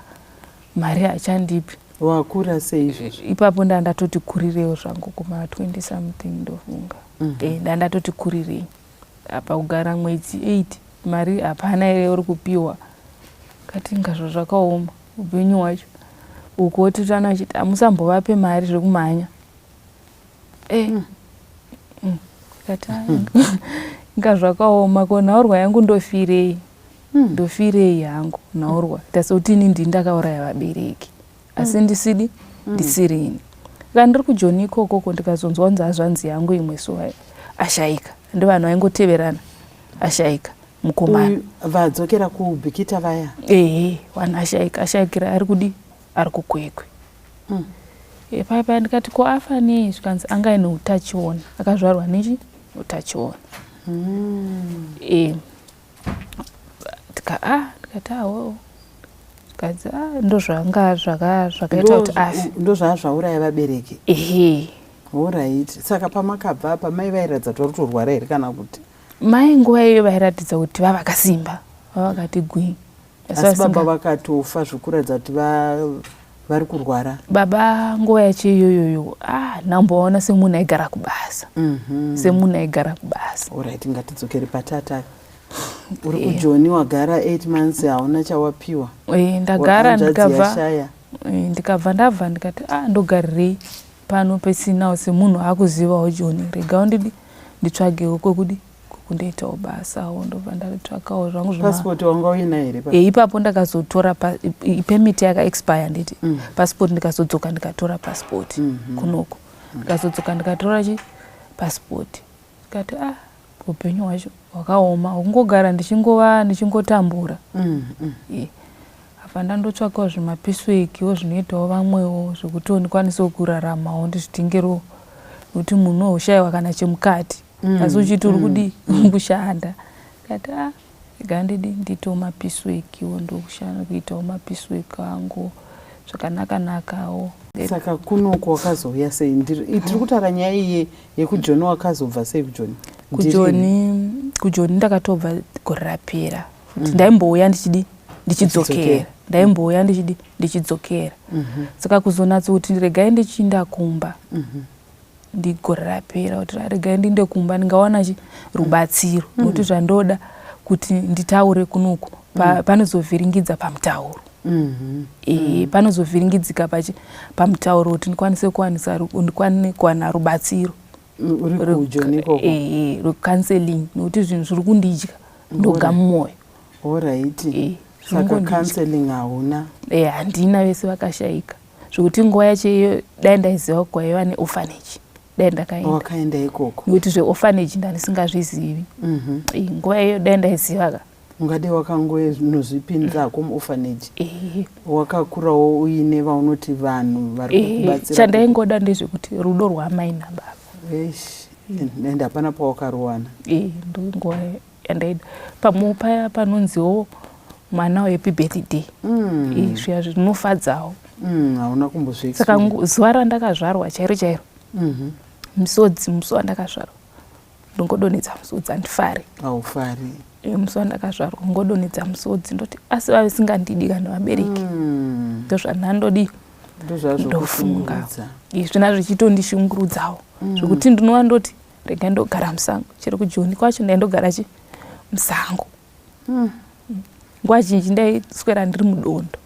mari haachandipi." Wakura sei izvozvo? Ipapo ndaa ndatoti kurirewo zvangu, kuma 20 something ndofunga. Ndaa ndatoti kurirei. Apa kugara mwedzi 8, mari hapana ere uri kupiwa. Kati ingazvo zvakaoma upenyu hwacho. Uko totana achiti hamusambovape mari zvekumhanya. Kati, "Ah, inga zvakaoma, ko nhaurwa yangu ndofirei? Ndofirei hangu nhaurwa tasekuti ini ndini ndakauraya vabereki, asi ndisidi ndisirini." Saka ndiri kuJoni ikokoko, ndikazonzwa kunzi hazvanzi yangu imwe so ashayika. Ndi vanhu vaingoteverana, ashayika mukomana. Uyu vadzokera kuBhikita vaya? Ehe, vanhu ashayika, ashayikira ari kudi ari kuKwekwe. Paya paya ndikati, "Ko afa nei?" Zvikanzi anga aine utachiona, akazvarwa nechi utachiona. Ndikati, "Awo." Zvikanzi, "A, ndozvanga zvakaita kuti afe." Ndo zvaazvauraya vabereki? Ehe. Alright, saka pamakabva apa, mai vairatidza kuti vari kutorwara here kana kuti? Mai nguva iyoyo vairatidza kuti vavakasimba, vavakati gwii. Asi baba vakatofa zvekuratidza kuti vari kurwara? Baba nguva yacho iyoyoyo, ah, ndamboona semunhu aigara kubasa. Semunhu aigara kubasa. Alright, ngatidzokere patata. Uri kuJoni, wagara 8 months, hauna chawapiwa. Ndagara. Hanzvadzi Ndikabva yashaya. Ndikabva ndabva, ndikati, "Ah, ndogarirei pano pesinawo semunhu akuzivawo Joni? Regawo ndidi nditsvagewo kwekudi kwekundoitawo basawo." Ndobva ndatsvakawo zvangu Pasipoti wanga uina here? Ipapo ndakazotora permit yakaexpire, nditi pasipoti, ndikazodzoka ndikatora pasipoti kunoko. Ndikazodzoka ndikatora chi pasipoti. Ndikati, "Ah, upenyu hwacho hwakaoma, hukungogara ndichingova ndichingotambura." Apa ndandotsvakawo zvimapieceworkwo zvinoitawo vamwewo zvekuti ndikwanisewo kuraramawo, ndizvitengerewo, nekuti munhu woshayiwa kana chemukati, asi uchiti uri kudi kushanda. Ndikati, "A, rega ndidi ndiitewo mapieceworkwo." Ndokushanda kuitawo mapiecework angu zvakanaka nakawo. Saka kunoku wakazouya sei? Tiri kutaura nyaya iye yekuJoni. Wakazobva sei kuJoni? KuJoni ndakatobva gore rapera futi. Ndaimbouya ndichidi ndichidzokera. Uchidzokera. Ndaimbouya ndichidi ndichidzokera. Saka kuzonatsa kuti regai ndichiinda kumba ndigore rapera, kuti regai ndiinde kumba, ndingawana chi rubatsiro, nokuti zvandoda kuti nditaure kunoku panozovhiringidza pamutauro. Panozovhiringidzika pachi pamutauro kuti ndikwanise kuwanisa ndikwane kuwana rubatsiro Uri kuJoni ikoko? Rwecounseling, nokuti zvinhu zviri kundidya ndoga mumwoyo. Alright. Saka Zvingondidya. Counseling hauna? Handina, vese vakashayika, zvekuti nguva yacho iyo dai ndaiziva kwaiva neorphanage, dai ndakaenda. Wakaenda ikoko? Nekuti zveorphanage ndandisingazvizivi. Nguva iyo dai ndaiziva ka. Ungade wakangonozvipinzako muorphanage? Ehe. Wakakurawo uine vaunoti vanhu vari kukubatsira? Chandaingoda ndezvekuti rudo rwamai nababa. Eish, and hapana pawakaruwana. Ndonguva yandaida. Pamwe paya panonziwo mwana happy birthday, zviya zvinofadzawo. Hauna kumbozvi Saka zuva randakazvarwa chairo chairo, misodzi, musi wandakazvarwa ndongodonhedza musodzi, handifari. Haufari. Musi wandakazvarwa ngodonhedza musodzi, ndoti asi vave singandidi kana vabereki. Ndozvandandodi. Ndofunga. Ndozvazvokushungurudza. Zvina zvichitondishungurudzawo, zvekuti ndinova ndoti rega ndogara musango. Chero kuJoni kwacho ndaindogara chi musango. Nguva zhinji ndaiswera ndiri mudondo.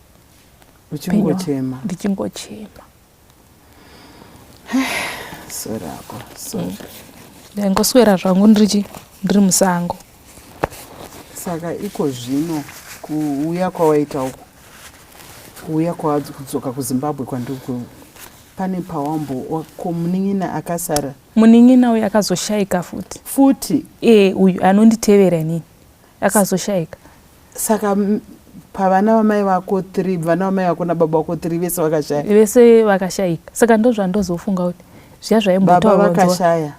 Uchingochema. Ndichingochema. Sorry ako, sorry. Ndaingoswera zvangu ndiri musango. Saka iko zvino kuuya kwawaita uku, kuuya kudzoka kuZimbabwe kwandiri, pane pawambo ko munin'ina akasara? Munin'ina uyu akazoshayika futi. Futi? E, uyu anonditevera inini akazoshayika. Saka pavana vamai vako three, vana vamai vako nababa vako three, vese vakashaya? Vese vakashayika. Saka ndozvandozofunga kuti zviya Baba zvaimbotaurwa. Vakashaya.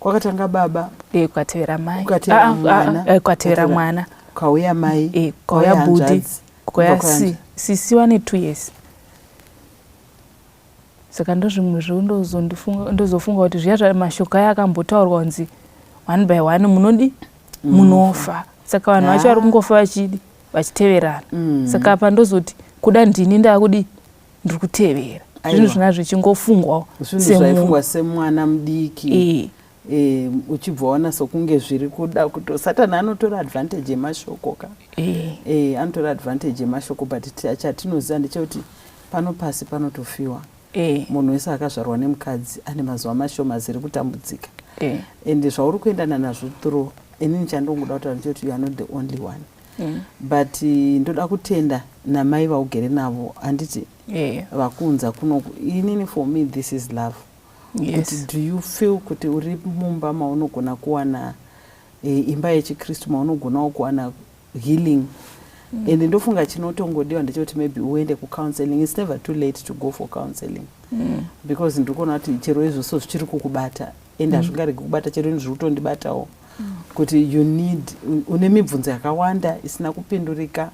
Kwakatanga baba. E, kukatevera mai. Kukatevera Ah, ah, mwana. ah, kukatevera mwana. Kauya mai. E, kauya bhudhi. Hanzvadzi. Kauya Kubva si sisi wane 2 years. Saka ndozvimwe ndozondofunga kuti zviya zvamashoko aya akambotaurwa kunzi one by one munodi munofa, saka vanhu vacho vari kungofa vachidi vachiteverana. Saka apa ndozoti kuda ndini ndaakudi ndiri kutevera zvinhu. Aiwa. Zvina zvichingofungwawo. Zvinhu zvaifungwa semwana mudiki. E. Uchibva waona sokunge zviri kuda kuto Satani anotora advantage yemashoko ka. E. Anotora advantage yemashoko, but chatinoziva ndechekuti pano pasi panotofiwa. Munhu wese akazvarwa nemukadzi ane mazuva mashoma azere kutambudzika. Ende zvauri kuendana nazvo through, inini chandongoda kutaura ndechekuti you are not the only one. But ndoda kutenda namai vaugere navo, handiti? E. Vakuunza kunoku. Inini, for me, this is love. Kuti do you feel kuti uri mumba maunogona kuwana imba yechikristu maunogonawo kuwana healing? And ndofunga chinotongodiwa ndechekuti maybe uende kucounseling. It's never too late to go for counseling, because ndiri kuona kuti chero izvozvo zvichiri kukubata and hazvingaregi kubata. Chero ini zviri kutondibatawo, kuti you need, une mibvunzo yakawanda isina kupindurika.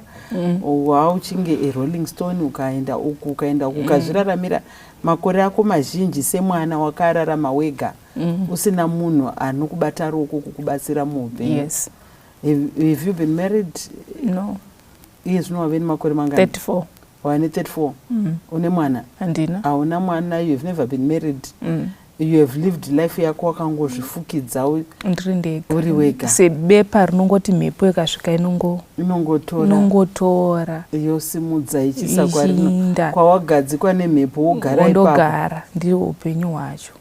Wauchinge a rolling stone, ukaenda uku, ukaenda uku, ukazviraramira makore ako mazhinji semwana wakararama wega, usina munhu anokubata ruoko kukubatsira muupenyu. Have you been married? No. Iye zvino wave nemakore mangani? 34. Wane 34? Une mwana? Handina. Hauna mwana. You have never been married. You have lived life yako wakangozvifukidza. Ndiri ndega. Uri wega. Sebepa rinongoti mhepo ikasvika inongo Inongotora. Inongotora. Yosimudza ichiisa kwarino Ichinda. Kwawagadzikwa nemhepo, wogara ipapo. Wondogara, ndiro upenyu hwacho.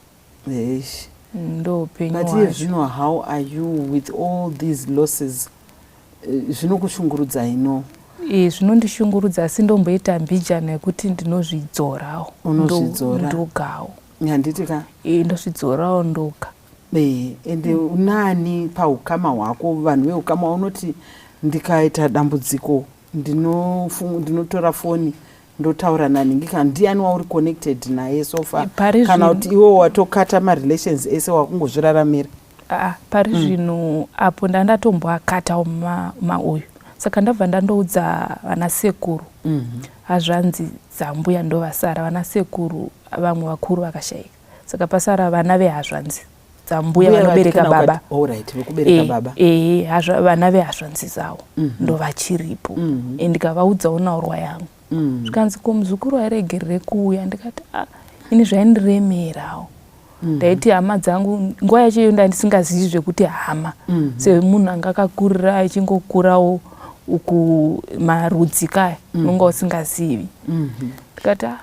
Eish. Ndo upenyu But iye hwacho. zvino, how are you with all these losses? Zvinokushungurudza ino? Zvinondishungurudza, asi ndomboita mbijana yekuti ndinozvidzorawo. Unozvidzora. Ndogawo. Handiti ka? Ndozvidzorawo ndoga. Ende unani paukama hwako, vanhu veukama unoti ndikaita dambudziko ndinotora foni ndotaura naningi, kana ndiani wauri connected naye so far? Pari Kana zvino- kuti iwe watokata marelations ese, wakungozviraramira? Aa, pari zvino apo ndandatomboakatawo mauyu, saka ndabva ndandoudza vana sekuru, hazvanzi dzambuya ndovasara. Vana sekuru vamwe vakuru vakashayika, saka pasara vana vehazvanzi dzambuya vanobereka Kana baba. Alright, vekubereka baba. Vana vehazvanzi dzavo ndovachiripo. Ndikavaudzawo naurwa yangu. Zvikanzi, "Ko muzukuru airegerere kuuya?" Ndikati, "A, ini zvaindiremerawo." Ndaiti hama dzangu, nguva yacho iyo ndandisingazivi zvekuti hama, semunhu anga akakurira achingokurawo uku, marudzi kaya unonga usingazivi. Ndikati, "Ah,"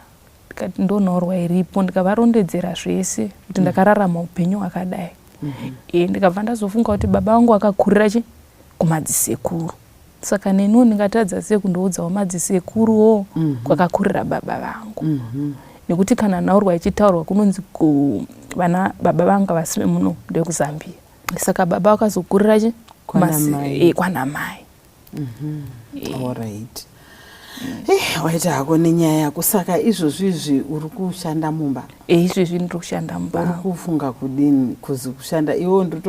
ndikati, "Ndonhaurwa iripo." Ndikavarondedzera zvese kuti ndakararama upenyu hwakadai. Ndikabva ndazofunga kuti baba vangu vakakurira chi kumadzisekuru, saka neniwo ndingatadza sei kundoudzawo madzisekuruwo kwakakurira baba vangu? Nekuti kana nhaurwa ichitaurwa kunonzi vana baba vanga vasi vemuno, ndekuzambia. Saka baba vakazokurira chi Kwana mai. Kwana mai. Alright. Waita hako nenyaya yako. Saka izvozvi izvi uri kushanda mumba? Izvezvi ndiri kushanda mumba. Uri kufunga kudini kuzi kushanda? Iwewo ndiri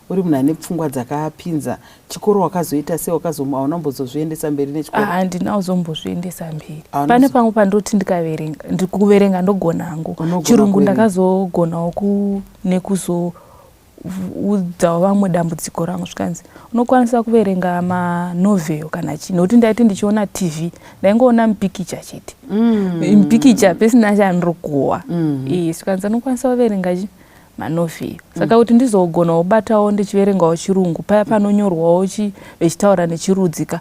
uri munhu ane pfungwa dzakapinza. Chikoro wakazoita sei? Hauna kumbozozviendesa mberi nechikoro? Handina kuzombozviendesa mberi. Pane pamwe pandoti ndikaverenga, kuverenga ndogona hangu. Chirungu ndakazogonawo nekuzoudzawo vamwe dambudziko rangu, zvikanzi unokwanisa kuverenga manovel kana chii, nokuti ndaiti ndichiona TV ndaingoona mupikicha chete, mupikicha pesina chandiri kuwa. Zvikanzi unokwanisa kuverenga chi manovel. Saka kuti ndizogonawo batawo ndichiverengawo chirungu, paya panonyorwawo vechitaura nechirudzika,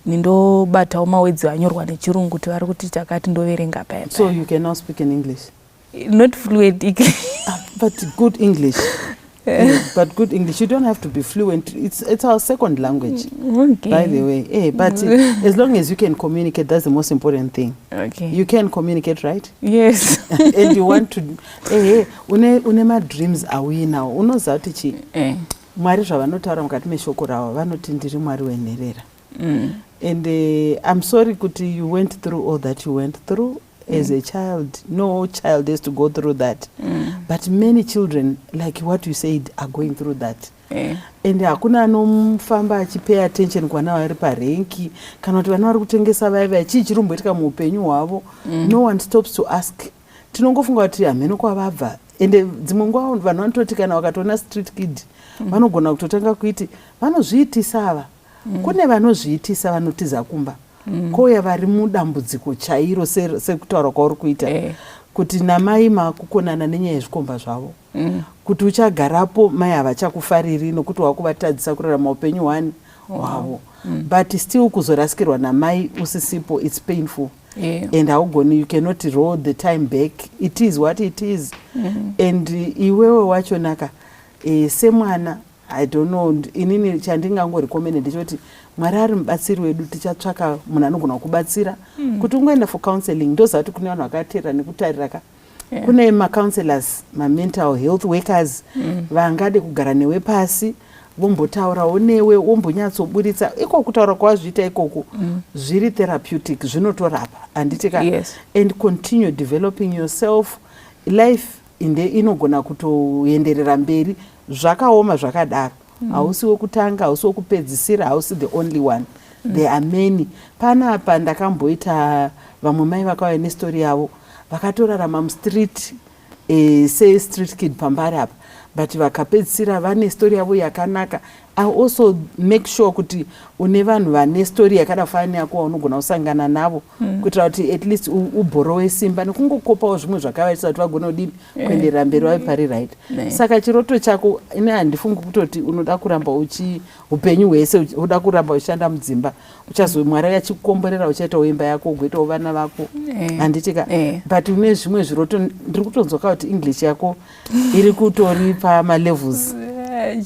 nindobatawo mawords anyorwa nechirungu kuti vari kuti takati, ndoverenga paya. So you can now speak in English? Not fluent English. Ah, but good English. Yeah, but good English. You don't have to be fluent. It's our second language, by the way. But as long as you can communicate, that's the most important thing. You can communicate, right? Yes. And you want to. Une ma dreams awinawo. Unoziva kuti chi? Mwari zvavanotaura mukati meshoko ravo, vanoti ndiri Mwari wenherera. And I'm sorry kuti you went through all that you went through as a child. No child has to go through that. But many children, like what you said, are going through that. And hakuna anomufamba achipay attention kuvana vari parank kana kuti vana vari kutengesa vaya vaya, chii chiri kumboitika muupenyu hwavo. No one stops to ask. Tinongofunga kuti hameno kwavabva. Ende dzimwe nguva vanhu vanototi kana vakatoona street kid, vanogona kutotanga kuiti vanozviitisa ava. Kune vanozviitisa vanotiza kumba, kouya vari mudambudziko chairo, sekutaura kwauri kuita, kuti namai makukonana nenyaya yezvikomba zvavo, kuti uchagarapo mai havachakufariri nokuti wakuvatadzisa kurarama upenyu hwani hwavo. But still kuzorasikirwa namai usisipo, it's painful. And haugoni, you cannot roll the time back. It is what it is. And iwewe wachonaka semwana, I don't know, inini chandingangorecommende ndechekuti Mwari ari mubatsiri wedu. Tichatsvaka munhu anogona kubatsira kuti ungoenda for counseling. Ndoziva kuti kune vanhu vakateerera nekutarira ka. Kune macounselors, mamental health workers vangade kugara newe pasi, vombotaurawo newe, wombonyatsoburitsa iko kutaura kwazviita ikoko. Zviri therapeutic, zvinotorapa, handiti ka? Yes. And continue developing yourself. Life inde inogona kutoenderera mberi zvakaoma zvakadaro. Hausi wekutanga, hausi wekupedzisira, hausi the only one. There are many. Panapa ndakamboita vamwe mai vakauya nestori yavo, vakatorarama mustreet, sestreet kid pambari apa, but vakapedzisira vane stori yavo yakanaka. I also make sure kuti une vanhu vane stori yakada kufanana neyako vaunogona kusangana navo, kuitira kuti at least ubhorowe simba nekungokopawo zvimwe zvakavaitisa kuti vagone kudini, kuenderera mberi vave pari right. Saka chiroto chako, ine handifungi kutoti unoda kuramba uchi upenyu hwese uda kuramba uchishanda mudzimba. Uchazo Mwari achikukomborera, uchaitawo imba yako, ugoitawo vana vako, handiti ka? But une zvimwe zviroto. Ndiri kutonzwa kuti English yako iri kutori pamalevels.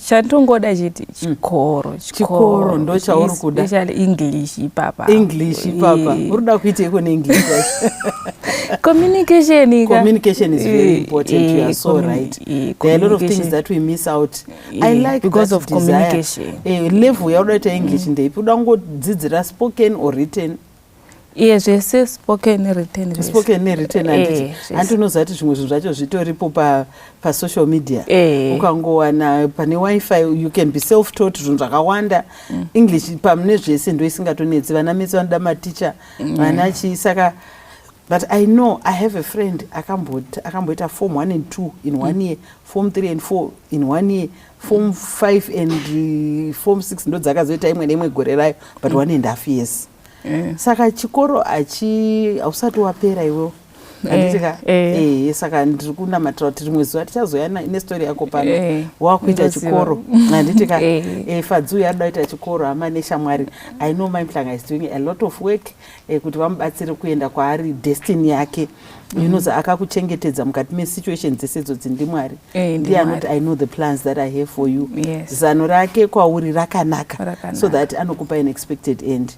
Chantongoda chiti chikoro. Chikoro ndo chauri kuda. Especially English ipapa. English ipapa. Uri kuda kuiteiko neEnglish yacho? Communication ka. Communication is very important. You are so right. There are a lot of things communication. That we miss out. I like because that of desire. Communication. Level yauda kuita English ndeipi? Uda kungodzidzira spoken or written? Iye, zvese, spoken, written, zvese. Spoken newritten, handiti? Zvese. Handi unoziva kuti zvimwe zvinhu zvacho zvitoripo pasocial media? Eh. Ukangowana pane WiFi, you can be self taught zvinhu zvakawanda. English pamune zvese ndo isingatonetsi. Vana maths vanoda maticha, vana chii. Saka, but I know I have a friend akamboita form 1 and 2 in one year, form 3 and 4 in one year, form 5 and form 6 ndo dzakazoita imwe neimwe gore rayo, but 1.5 years. Saka chikoro hachi hausati wapera iwewo, handiti ka? Eh. Saka ndiri kunamatira kuti rimwe zuva tichazoya nestori yako pano wakuita Ndoziva. chikoro, handiti ka? Eh. Fadzi uyu arida kuita chikoro, hama neshamwari. I know Mai Mhlanga is doing a lot of work kuti vamubatsire kuenda kwaari destiny yake. Akakuchengetedza mukati mesituation dzese idzodzi ndiMwari. Eh, Ndiye anoti, "I know the plans that I have for you." Zano rake kwauri rakanaka, Rakanaka. so that anokupa an expected end.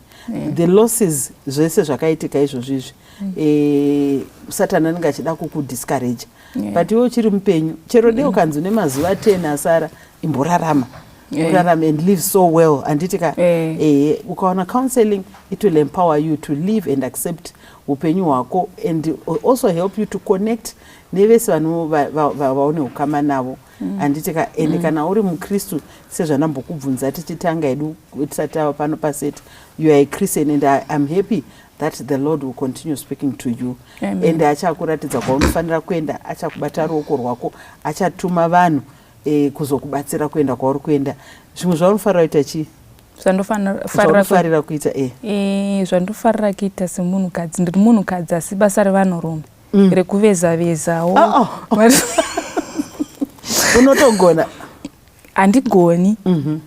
The losses, zvese zvakaitika izvozvo izvi, Satani anenge achida kukudiscourage, but iwe uchiri mupenyu. Chero dei ukanzi une mazuva 10 asara, imborarama. Urarame and live so well, handiti ka? Ukawana counseling, it will empower you to live and accept upenyu hwako and also help you to connect nevese vaune ukama navo, handiti ka? And kana uri mukristu, sezvandambokubvunza tichitanga hedu, tisati tava pano paset, you are a Christian, and I am happy that the Lord will continue speaking to you. Amen. And achakuratidza kwaunofanira kuenda, achakubata ruoko rwako, achatuma vanhu kuzokubatsira kuenda kwauri kuenda. Zvimwe zvaunofanira kuita chii? Zvandofarira Zvaunofarira kuita. Zvandofarira kuita semunhukadzi, ndiri munhukadzi, asi basa revanhurume rekuveza vezawo. Oh, oh. Unotogona? Handigoni,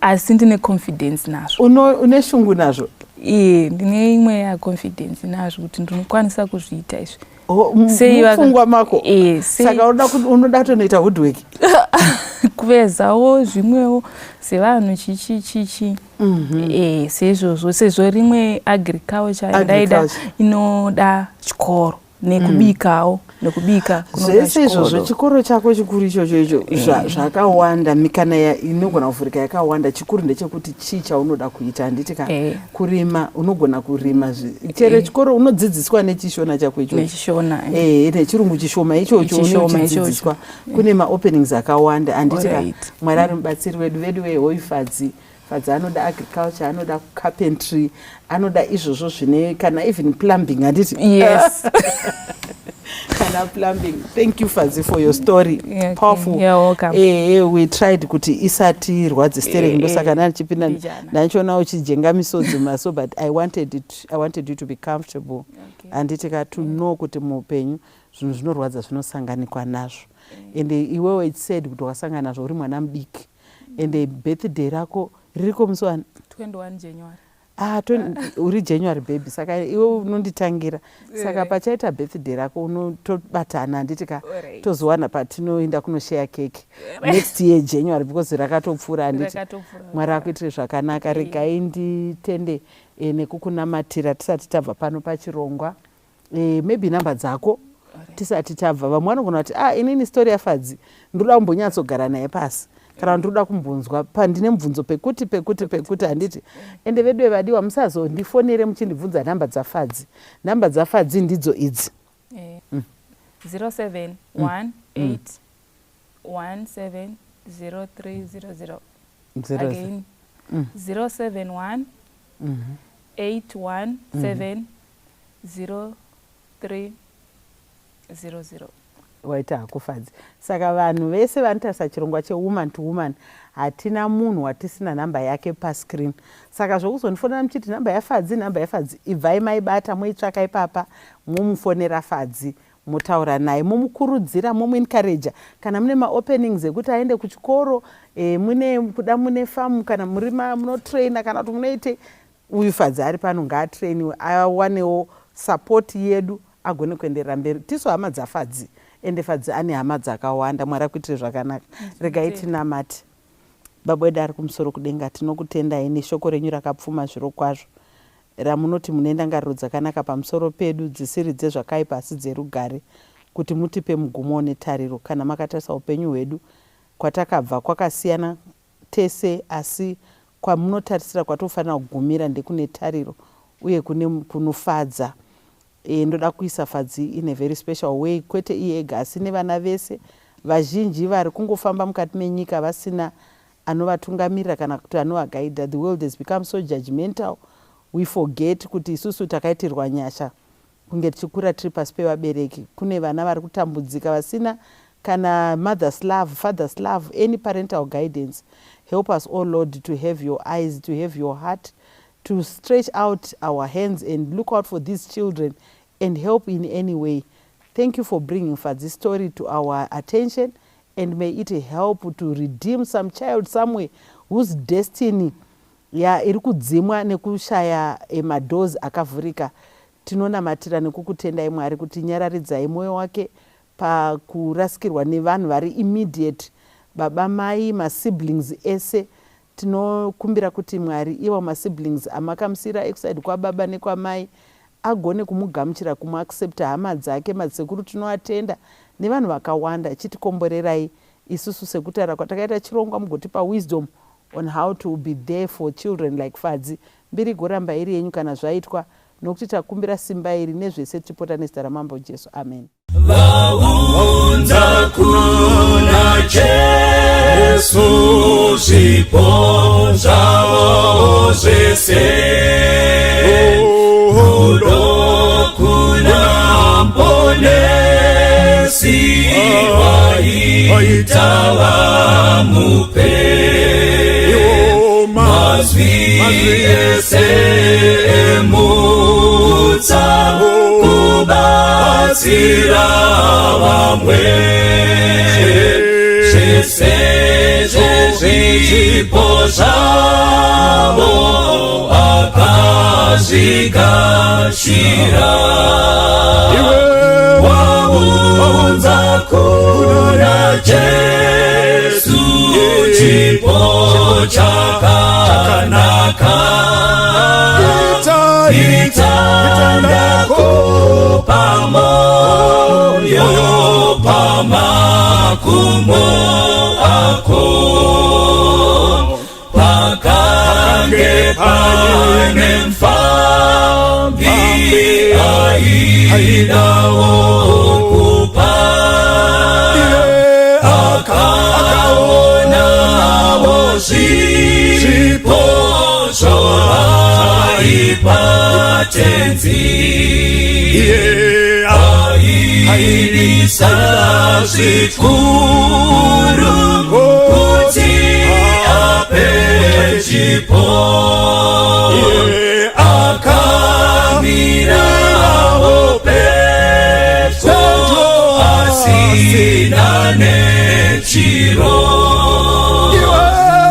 asi ndine confidence nazvo. Une shungu nazvo? Iye, ndine imwe yaconfidence nazvo kuti ndinokwanisa kuzviita izvi. Oh, Sei mupfungwa mako? Eh, sei Saka unoda kutonoita woodwork? Kuvezawo zvimwewo sevanhu, chichi chichi. Seizvozvo, sezvo rimwe agriculture yandaida Agriculture. inoda chikoro, nekubikawo, nekubika kunoda Zvese izvozvo. chikoro. Chikoro chako chikuru ichocho icho, zvakawanda, mikana inogona kuvhurika yakawanda. Chikuru ndechekuti chii chaunoda kuita, handiti ka? Kurima, unogona kurima chero chikoro unodzidziswa nechishona chako ichocho. Nechishona. Nechirungu chishoma ichocho. Chishoma ichocho. Unochidzidziswa. Kune maopenings akawanda, handiti ka? Alright. Mwari ari mubatsiri wedu. Vedu vehoyi, Fadzi. Fadzi anoda agriculture, anoda carpentry, anoda izvozvo zvine kana even plumbing, handiti? Yes. Kana plumbing. Thank you, Fadzi, for your story. Yeah, okay. Powerful. You're welcome. We tried kuti isati rwadze stereki, ndosaka ndandichipinda Mbijana. Ndandichiona uchijenga misodzi mumaso, but I wanted you to be comfortable, handiti ka? To know kuti muupenyu zvinhu zvinorwadza zvinosanganikwa nazvo, and iwewe, it's said kuti wakasangana nazvo uri mwana mudiki. And birthday rako ririko musi wani? 21 January. Ah, uri January baby, saka iwe unonditangira. Saka pachaita birthday rako unotobatana, handiti ka? Alright. Tozowana patinoenda kunosheya keke next year January, because rakatopfuura, handiti? Rakatopfuura. Mwari akuitire zvakanaka. Regai nditende nekukunamatira tisati tabva pano pachirongwa. Maybe namba dzako tisati tabva. Vamwe vanogona kuti, "Ah, inini story yaFadzi ndoda kumbonyatsogara naye pasi," kana ndoda kumbonzwa pandine mubvunzo pekuti pekuti pekuti, handiti? Ende vedu vevadiwa, musazondifonere muchindibvunza nhamba dzaFadzi. Nhamba dzaFadzi ndidzo idzi. 07 8 1 7 0 3 0 0. Zero Again, 071 8 1 7 0 3 0 0. Waita hako, Fadzi. Saka vanhu vese vanotarisa chirongwa cheWoman to Woman, hatina munhu watisina nhamba yake pascreen. Saka zvokuzondifonera muchiti nhamba yaFadzi, nhamba yaFadzi, ibvai maibata, moitsvaka ipapa, momufonera Fadzi, motaura naye, momukurudzira, momuencouraja. Kana mune maopenings ekuti aende kuchikoro, mune kuda, mune famu, kana muri munotraina, kana kuti munoite, uyu Fadzi ari pano ngaatrainiwe, awanewo support yedu, agone kuenderera mberi. Tisu hama dzaFadzi, ende Fadzi ane hama dzakawanda. Mwari akuitire zvakanaka. Regai tinamate. Baba wedu ari kumusoro kudenga, tinokutendai neshoko renyu rakapfuma zviro kwazvo, ramunoti mune ndangariro dzakanaka pamusoro pedu, dzisiri dzezvakaipa asi dzerugare, kuti mutipe mugumo une tariro. Kana makatarisa upenyu hwedu, kwatakabva kwakasiyana tese, asi kwamunotarisira kwatofanira kugumira ndekune tariro uye kune kunofadza. Ndoda kuisa Fadzi in a very special way, kwete iye ega asi nevana vese vazhinji vari kungofamba mukati menyika vasina anovatungamirira kana kuti anovagaidha. The world has become so judgmental. We forget kuti isusu takaitirwa nyasha kunge tichikura tiri pasi pevabereki. Kune vana vari kutambudzika vasina kana mother's love, father's love, any parental guidance. Help us all, Lord, to have your eyes, to have your heart, to stretch out our hands and look out for these children and help in any way. Thank you for bringing Fadzi's story to our attention, and may it help to redeem some child somewhere whose destiny ya iri kudzimwa nekushaya madoors akavhurika. Tinonamatira nekukutendai, Mwari, kuti nyararidzai mwoyo wake pakurasikirwa nevanhu vari immediate, baba, mai, masiblings ese. Tinokumbira kuti, Mwari, ivo masiblings amakamusiyira ekuside kwababa nekwamai agone kumugamuchira, kumuaccepta. Hama dzake, madzisekuru, tinoatenda nevanhu vakawanda. Chitikomborerai isusu sekutaura kwatakaita chirongwa, mugotipa wisdom. On how to be there for children like Fadzi. Mbiri igoramba iri yenyu kana zvaitwa, nokuti takumbira simba iri nezvese tichipota nezita raMambo Jesu. Amen. Vaunza kuna Jesu zvipo zvavo zvese, rudo kuna Muponesi vaita vamupe, mazwi ese emutsa kubatsira vamwe, zvese zvezvipo zvavo akazvigashira. Waunza kuna Jesu chipo chakanaka, itanda kupa moyo pamakumbo ako, pakange pane mufambi aidawo kupa, akaonawo zvipo zvavaipa Tenzi, aidisa zvikuru kuti ape chipo, akamirawo pedyo asina nechiro.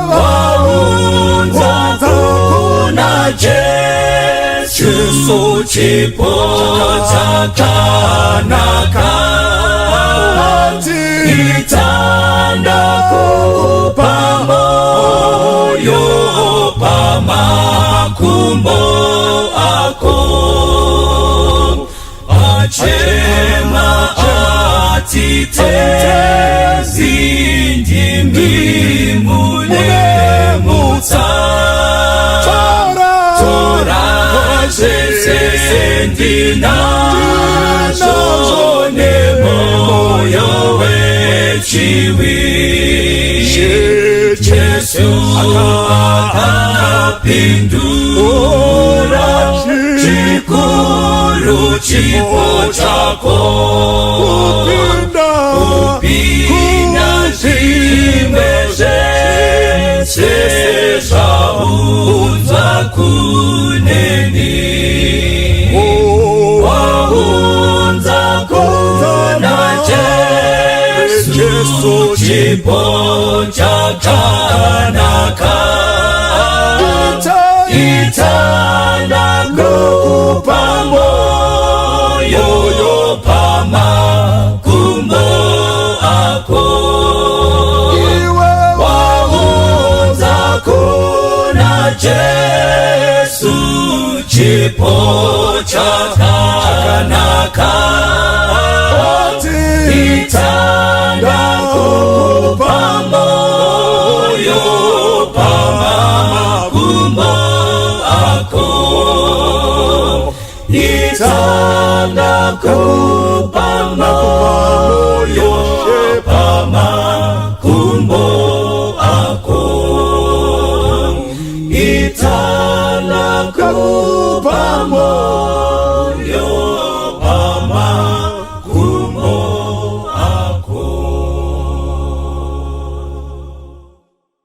Waunza kuna Jesu chipo chakanaka, itanda kupa moyo pamakumbo ako, achema ati, "Tenzi, ndimi mune mutsa, tora zvese ndinazvo nemoyo wechivi." Jesu akapindura, "Chikuru chipo chako kupinda zvimwe zvese zvaunzwa kuneni. Waunza kuna Jesu chipo chakanaka, itanda kupa moyo pamakumbo ako. Waunza kuna Jesu chipo chakanaka, itanda kupa moyo pamakumbo ako, itanda kupa moyo pamakumbo ako, itanda kupa moyo."